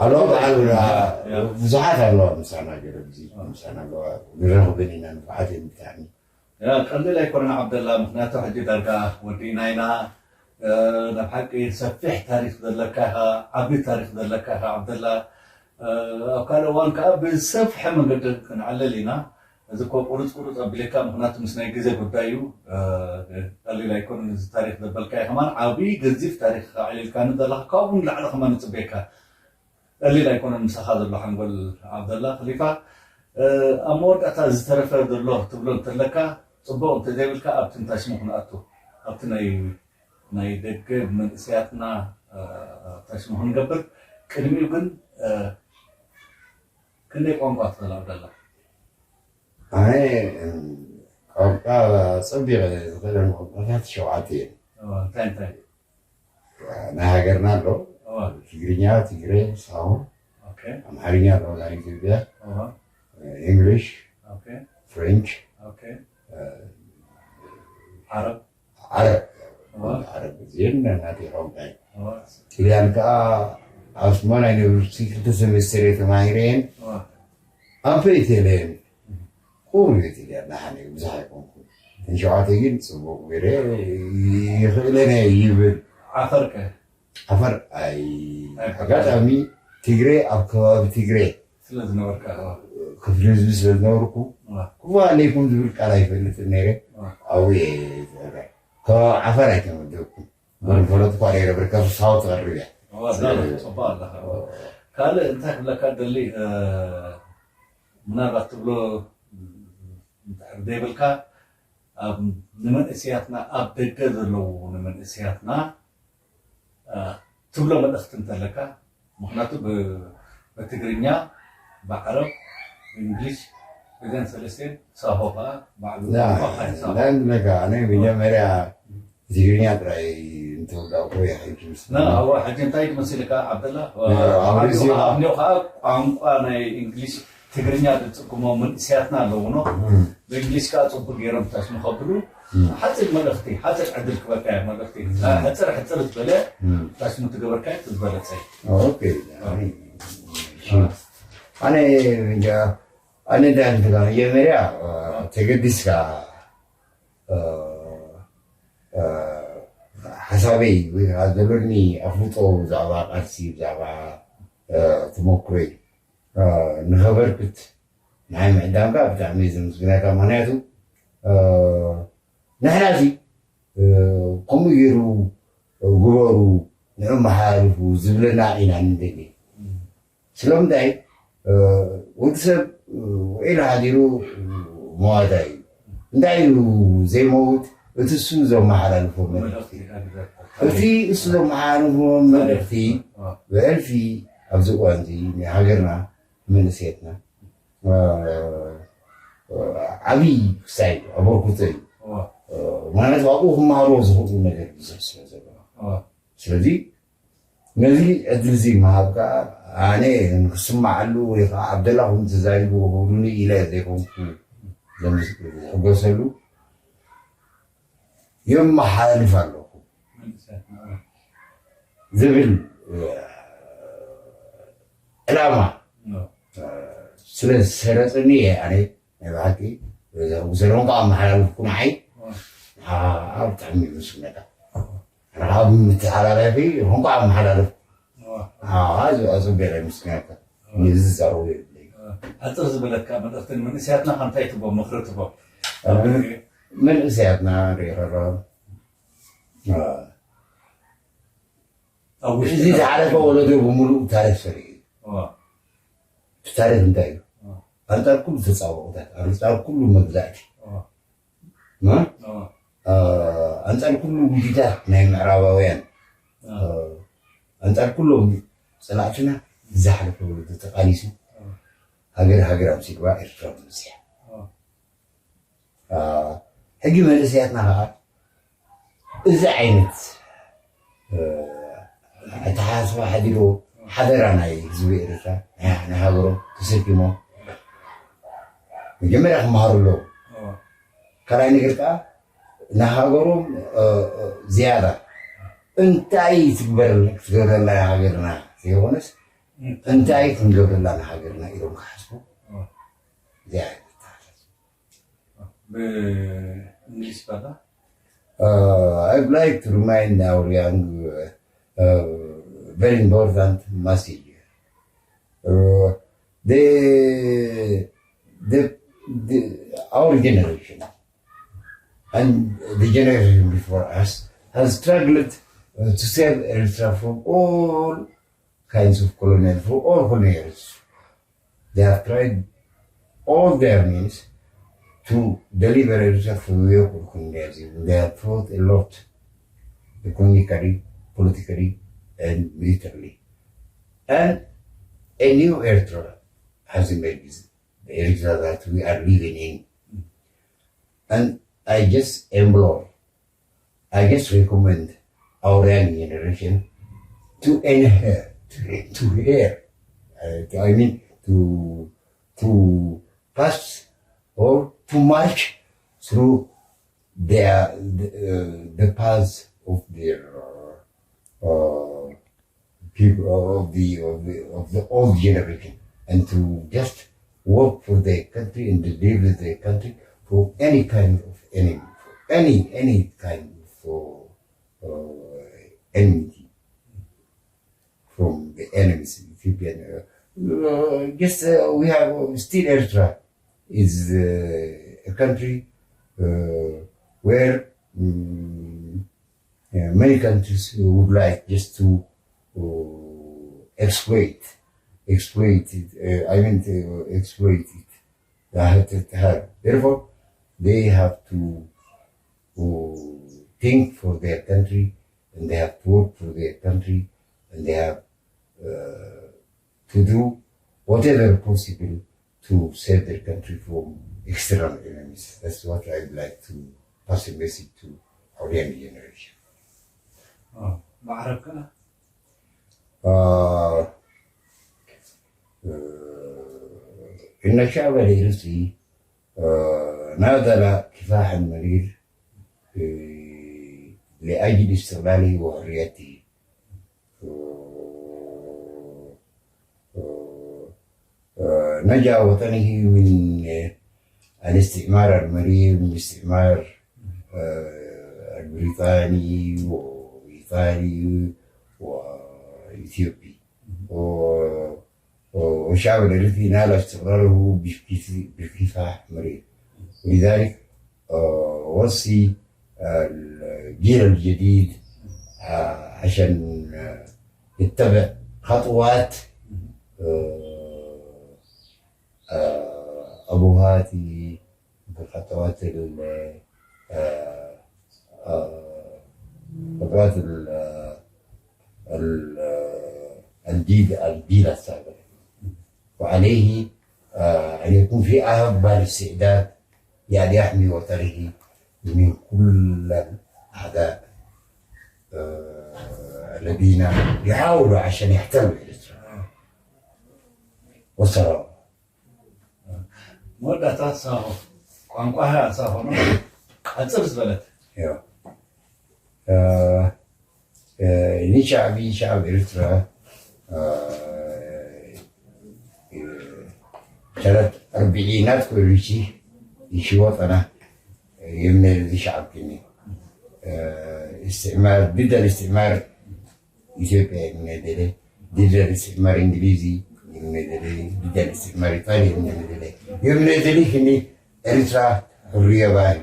ኣለዋ በዓል ብዙሓት ኣለዋ ምሳና ገለ ምሳና ኣለዋ። ንረኽበን ኢና ንብዓት ብጣዕሚ ያ ቀሊል ኣይኮነን ዓብደላ፣ ምኽንያቱ ሕጂ ዳርጋ ወዲእና ኢና። ናብ ሓቂ ሰፊሕ ታሪክ ዘለካ ኢኻ፣ ዓቢ ታሪክ ዘለካ ኢኻ ዓብደላ። ኣብ ካልእ እዋን ከዓ ብሰፍሐ መንገዲ ክንዕልል ኢና። እዚ እኮ ቁሩፅ ቁሩፅ ኣቢለካ፣ ምኽንያቱ ምስ ናይ ግዜ ጉዳይ እዩ። ቀሊል ኣይኮነን እዚ ታሪክ ዘበልካዮ ከማን ዓቢ ገዚፍ ታሪክ ኢኻ ኣዕሊልካኒ ዘለኻ፣ ካብኡ ንላዕሊ ከማን ንፅበየካ። ቀሊል ኣይኮነን ምሳኻ ዘሎ ሓንጎል ዓብደላ ክሊፋ። ኣብ መወዳእታ ዝተረፈ ዘሎ ትብሎ እንተለካ ፅቡቕ እንተዘይብልካ ኣብቲ እንታይ ሽሙ ክንኣቱ ኣብቲ ናይ ናይ ደገ መንእሰያትና እንታይ ሽሙ ክንገብር ቅድሚኡ ግን ክንደይ ቋንቋ ትኽእል ዓብደላ? ኣነ ቋንቋ ፀቢቐ ዝኽእለን ቋንቋታት ሸውዓተ እየን። እንታይ እንታይ? ናይ ሃገርና ኣሎ ትግርኛ ትግረ ሳሆ ኣምሓርኛ ኣሎ ናይ ኢትዮጵያ እንግሊሽ ፍሬንች ዓረብ ዓረብ እዚን ናተይ ቋንቋ ጥልያን ከዓ ኣብ ስሞን ኣይነበርኩ ክልተ ሰሜስተር ተማሂረየን ኣንፈይተለየን ቁሩብ እየ ትልያ ንሓደ ብዙሕ ኣይኮንኩን። ንሸውዓተ ግን ፅቡቕ ገይረ ይኽእለነ ይብል። ዓፈር ከ? ዓፈር ኣይ ኣጋጣሚ ትግሬ ኣብ ከባቢ ትግሬ ስለ ዝነበርካ ክፍሊ ህዝቢ ስለ ዝነበርኩ ክፉእ ኣለይኩም ዝብል ቃል ኣይፈልጥን ነይረ። ኣብኡ እየ ዝነበረ። ከባቢ ዓፈር ኣይተመደብኩን። ወንፈለጥኳ ነይረ ብርከብ ሳውት ቀሪብ እያ። ጽቡቅ ኣለኻ። ካልእ እንታይ ክብለካ ደሊ ምናልባት ትብሎ እንድሕር ዘይብልካ ንመንእስያትና ኣብ ደገ ዘለዉ ንመንእስያትና ትብሎ መልእኽቲ እንተለካ ምክንያቱ ብትግርኛ ብዓረብ ብእንግሊሽ እዘን ሰለስቴን ሳሆ ከዓ ባዕሉ ቋንቋ ሓይሳ እንታይ ምብለካ ኣነ መጀመርያ ብትግርኛ ጥራይ እንተወዳእኩ ይሓይሽ ምስና እዋ ሕጂ እንታይ ትመስልካ ዓብደላ ኣብ ሬድዮ ዓብዮ ከዓ ዓብዮ ከዓ ቋንቋ ናይ እንግሊሽ ትግርኛ ዝፅግሞ መንእስያትና ኣለውኖ ብእንግሊሽ ከዓ ፅቡቅ ገይሮም ታሽሙ ከብሉ ሓፂር መልእኽቲ ሓፂር ዕድል ክበካ እያ መልእኽቲ ሕፅር ሕፅር ዝበለ ታሽሙ ትገበርካ ትዝበለፀ ኦኬ ኣነ እንጃ ኣነ እንታይ ንትጋ መጀመርያ ተገዲስካ ሓሳበይ ወይ ከዓ ዘለኒ ኣፍልጦ ብዛዕባ ቃልሲ ብዛዕባ ተመክሮይ ንኸበርክት ንዓይ ምዕዳምካ ብጣዕሚ እየ ዘመስግነካ ምክንያቱ ንሕና እዚ ከምኡ ገይሩ ግበሩ ንዑ መሓላልፉ ዝብለና ኢና ንደሊ ስለምንታይ ወዲ ሰብ ውዒሉ ሓዲሩ መዋታ እዩ እንታይ እዩ ዘይመውት እቲ እሱ ዘመሓላልፎ መልእኽቲ እቲ እሱ ዘመሓላልፎ መልእኽቲ ብዕልፊ ኣብዚ እዋን እዚ ናይ ሃገርና መንእሰያትና ዓብዪ ክሳይ ኣበርክቶ እዩ ማለት ኣብኡ ክመሃርዎ ዝኽእሉ ነገር ብዙሕ ስለ ዘሎ ስለዚ ነዚ ዕድል እዚ ምሃብ ከዓ ኣነ ንክስማዓሉ ወይ ከዓ ዓብደላ ከም ተዛሪቡ ክብሉኒ ኢለ ዘይኮንኩ ዝሕገሰሉ የመሓላልፍ ኣለኹ ዝብል ዕላማ ስለ ዝሰረፅኒ እየ ኣነ ናይ ብሓቂ ዘለኹ ኣመሓላልፍኩ ንዓይ ብጣዕሚ እዩ ምስግነካ። ካብ ምትሓላለፊ ኹንኳ ኣመሓላልፍ ኣፅቤረ ምስግነካ። ንዝዛረቡ የብለይ። ኣፅር ዝበለካ መልእኽቲ ንመንእሰያትና ከምታይ ትቦ ምኽሪ ትቦ መንእሰያትና ንሪኢ ከሎ እዚ ዝሓለፈ ወለዶ ብምሉእ ታሪክ ሰሪሑ እዩ። እቲ ታሪክ እንታይ እዩ? ኣንፃር ኩሉ ተፃብኦታት ኣንፃር ኩሉ መግዛእቲ ኣንፃር ኩሉ ውዲታት ናይ ምዕራባውያን ኣንፃር ኩሎም ፀላእትና ዝሓለፈ ወለዶ ተቃሊሱ ሃገር ሃገር ኣምሲልዋ ኤርትራ ብምስያ ሕጂ መንእሰያትና ከዓ እዚ ዓይነት ኣተሓሳስባ ሓዲሮ ሓደራ ናይ ህዝቢ ኤርትራ ናይ ሃገሮም ተሰኪሞም መጀመርያ ክመሃሩ ኣለዎም። ካልኣይ ነገር ከዓ ንሃገሮም ዝያዳ እንታይ ትግበረልና ክትገብረልና ሃገርና ዘይኮነስ እንታይ ክንገብረላ ንሃገርና ኢሎም ክሓስቡ ዝያዳ ብእንግሊዝ ባባ Uh, I'd like to remind our young, uh, uh, very important message. Uh, the, the, the, our generation and the generation before us has struggled uh, to save Eritrea from all kinds of colonial, from all colonials. They have tried all their means to deliver Eritrea from European colonialism. They have fought a lot, economically, politically, and militarily. And a new Eritrea has emerged, the Eritrea that we are living in. And I just implore I just recommend our young generation to inherit, to, to hear, uh, to, I mean, to to pass or to march through their the, uh, the path of their uh, uh, people of the of the of the old generation and to just work for their country and to live with their country for any kind of enemy, for any any kind of uh, enmity from the enemies of Ethiopian. Uh, uh, just uh, we have uh, still Eritrea is uh, a country uh, where um, yeah, many countries would like just to uh, exploit, exploit it. Uh, I mean, to exploit it. Therefore, they have to uh, think for their country and they have to work for their country and they have uh, to do whatever possible to save their country from external enemies. That's what I'd like to pass a message to our young generation. ማዕረብ ከኣ Uh, uh, إن الشعب الإريتري uh, ناضل كفاحا مرير uh, لأجل استقلاله وحريته. Uh, uh, نجا وطنه من الاستعمار المرير، من الاستعمار البريطاني وإيطالي وإثيوبي. والشعب الإريتري نال استقلاله بكفاح مرير. ولذلك أوصي الجيل الجديد عشان يتبع خطوات أبهاتي خطوات خطوات الجيل الجيل السابق وعليه أن يكون في أفضل استعداد لأن يحمي وطنه من كل الأعداء الذين يحاولوا عشان يحتلوا إريتريا. والسلام. መወዳእታ ሳሆ ቋንቋኻ ሳሆ ነው። ኣጽር ዝበለት Ja. Äh, äh, nicht Abi, ich habe Eritrea. Äh, ثلاث أربعينات كل شيء يشوط أنا يمني الشعب كني استعمار، ضد الاستعمار إثيوبيا يمني دلي، ضد الاستعمار إنجليزي يمني دلي، ضد الاستعمار إيطالي يمني دلي، يمني دلي كني إريترا حرية باهي.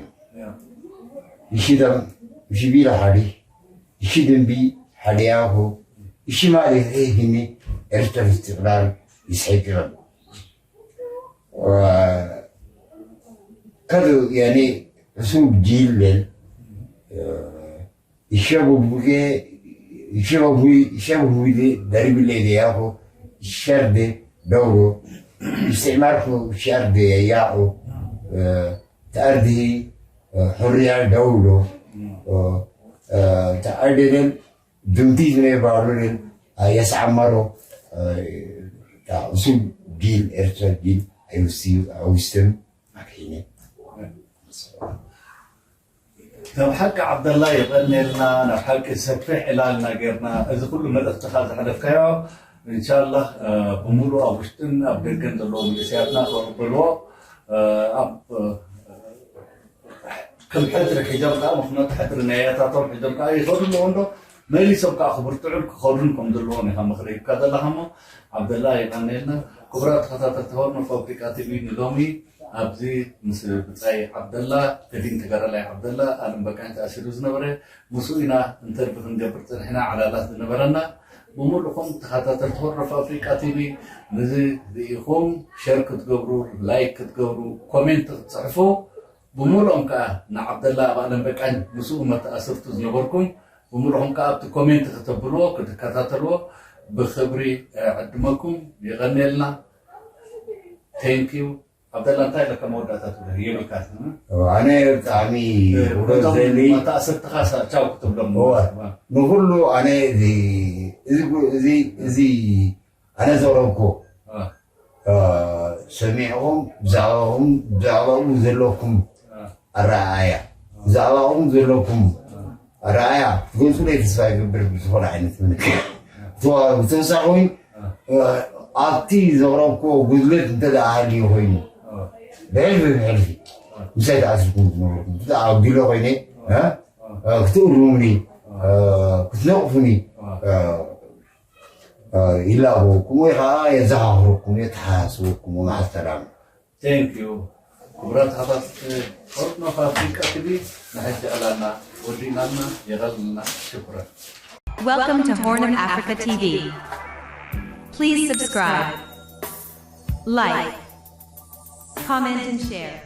يشدم يشبيل حالي يشدم بي حالياهو يشمالي هي هني إريترا استقلال يسحيق ربو. ከሉ ያኔ እሱ ጂል ይሸበቡጌ ይሸበቡጌ ደሪብሌ ያኹ ሸርዴ ደውሮ ይስዕማርኩ ሸርዴ ያኹ ተኣርድሂ ሕርያ ደውሎ ተኣደደን ድምቲ ዝነበሩን የስዓመሮ እሱ ጊል ኤርትራ ጊል ኣይውስዩ ኣውስም ኣክሒነ ናብ ሓቂ ዓብደላ ይቐንየልና ናብ ሓቂ ሰፊሕ ዕላልና ጌርና እዚ ኩሉ መልእኽትኻ ዘሕለፍካዮ እንሻላ ብምሉእ ኣብ ውሽጥን ኣብ ደገን ዘለዉ መንእሰያትና ክቕበልዎ ኣብ ከም ሕድሪ ሒዞም ከዓ ምኽንያት ሕድሪ ናይ ኣያታቶም ሒዞም ከዓ ይኸዱ ኣለዎ እንዶ መሊሶም ከዓ ክብርትዑን ክኸዱን ከም ዘለዎም ኢኻ ምኽሪ ሂብካ ዘለኻ እሞ ዓብደላ የቐንየልና ክቡራት ተኸታተልቲ ሆርን ኦፍ ኣፍሪቃ ቲቪ ንሎሚ ኣብዚ ምስ ብጻይ ዓብደላ ገዲም ተጋዳላይ ዓብደላ ኣለም በቃኝ ተኣሲሩ ዝነበረ ምስኡ ኢና እንተርቢ ክንገብር ጸኒሕና ዓላላት ዝነበረና ብምሉእኹም ተኸታተልቲ ሆርን ኦፍ ኣፍሪቃ ቲቪ ነዚ ርኢኹም ሸር ክትገብሩ ላይክ ክትገብሩ ኮሜንት ክትጽሕፉ ብምሉኦም ከዓ ንዓብደላ ኣብ ኣለም በቃኝ ምስኡ መተኣስርቱ ዝነበርኩም ብምሉኹም ከዓ ኣብቲ ኮሜንት ከተብልዎ ክትከታተልዎ ብክብሪ ዕድመኩም የቐንየልና thank you ዓብደላ እንታይ ኢለካ መወዳእታ ትብለ የብልካ ኣነ ብጣዕሚ ውረዘሊ መተኣስርትኻ ቻው ክትብሎም ንኩሉ ኣነ እዚ ኣነ ዘቕረብኩ ሰሚዕኹም ብዛዕባኹም ብዛዕባኡ ዘለኩም ኣረኣእያ ብዛዕባኹም ዘለኩም ኣረኣእያ ትገልፁለይ ተስፋ ይገብር ብዝኾነ ዓይነት ምልክት ብተወሳኺ እውን ኣብቲ ዘቕረብኩዎ ጉድለት እንተ ደኣ ሃልዩ ኮይኑ ብሕልፊ ብሕልፊ ምሳይ ተኣስርኩም ዝነበርኩም እንተ ደኣ ኣጉዲለ ኮይነ ክትእርሙኒ ክትነቕፉኒ ይላበወኩም ወይ ከዓ የዘኻኽረኩም የተሓሳስበኩም መዓዝ ሰላም Thank you ክቡራት ሓታት ሆርን ኦፍ ኣፍሪቃ ቲቪ ንሕጂ ዕላልና ወዲእናልና የቐልልና ሽኩረን Welcome to Horn of Africa T V. Please subscribe, like, comment, and share.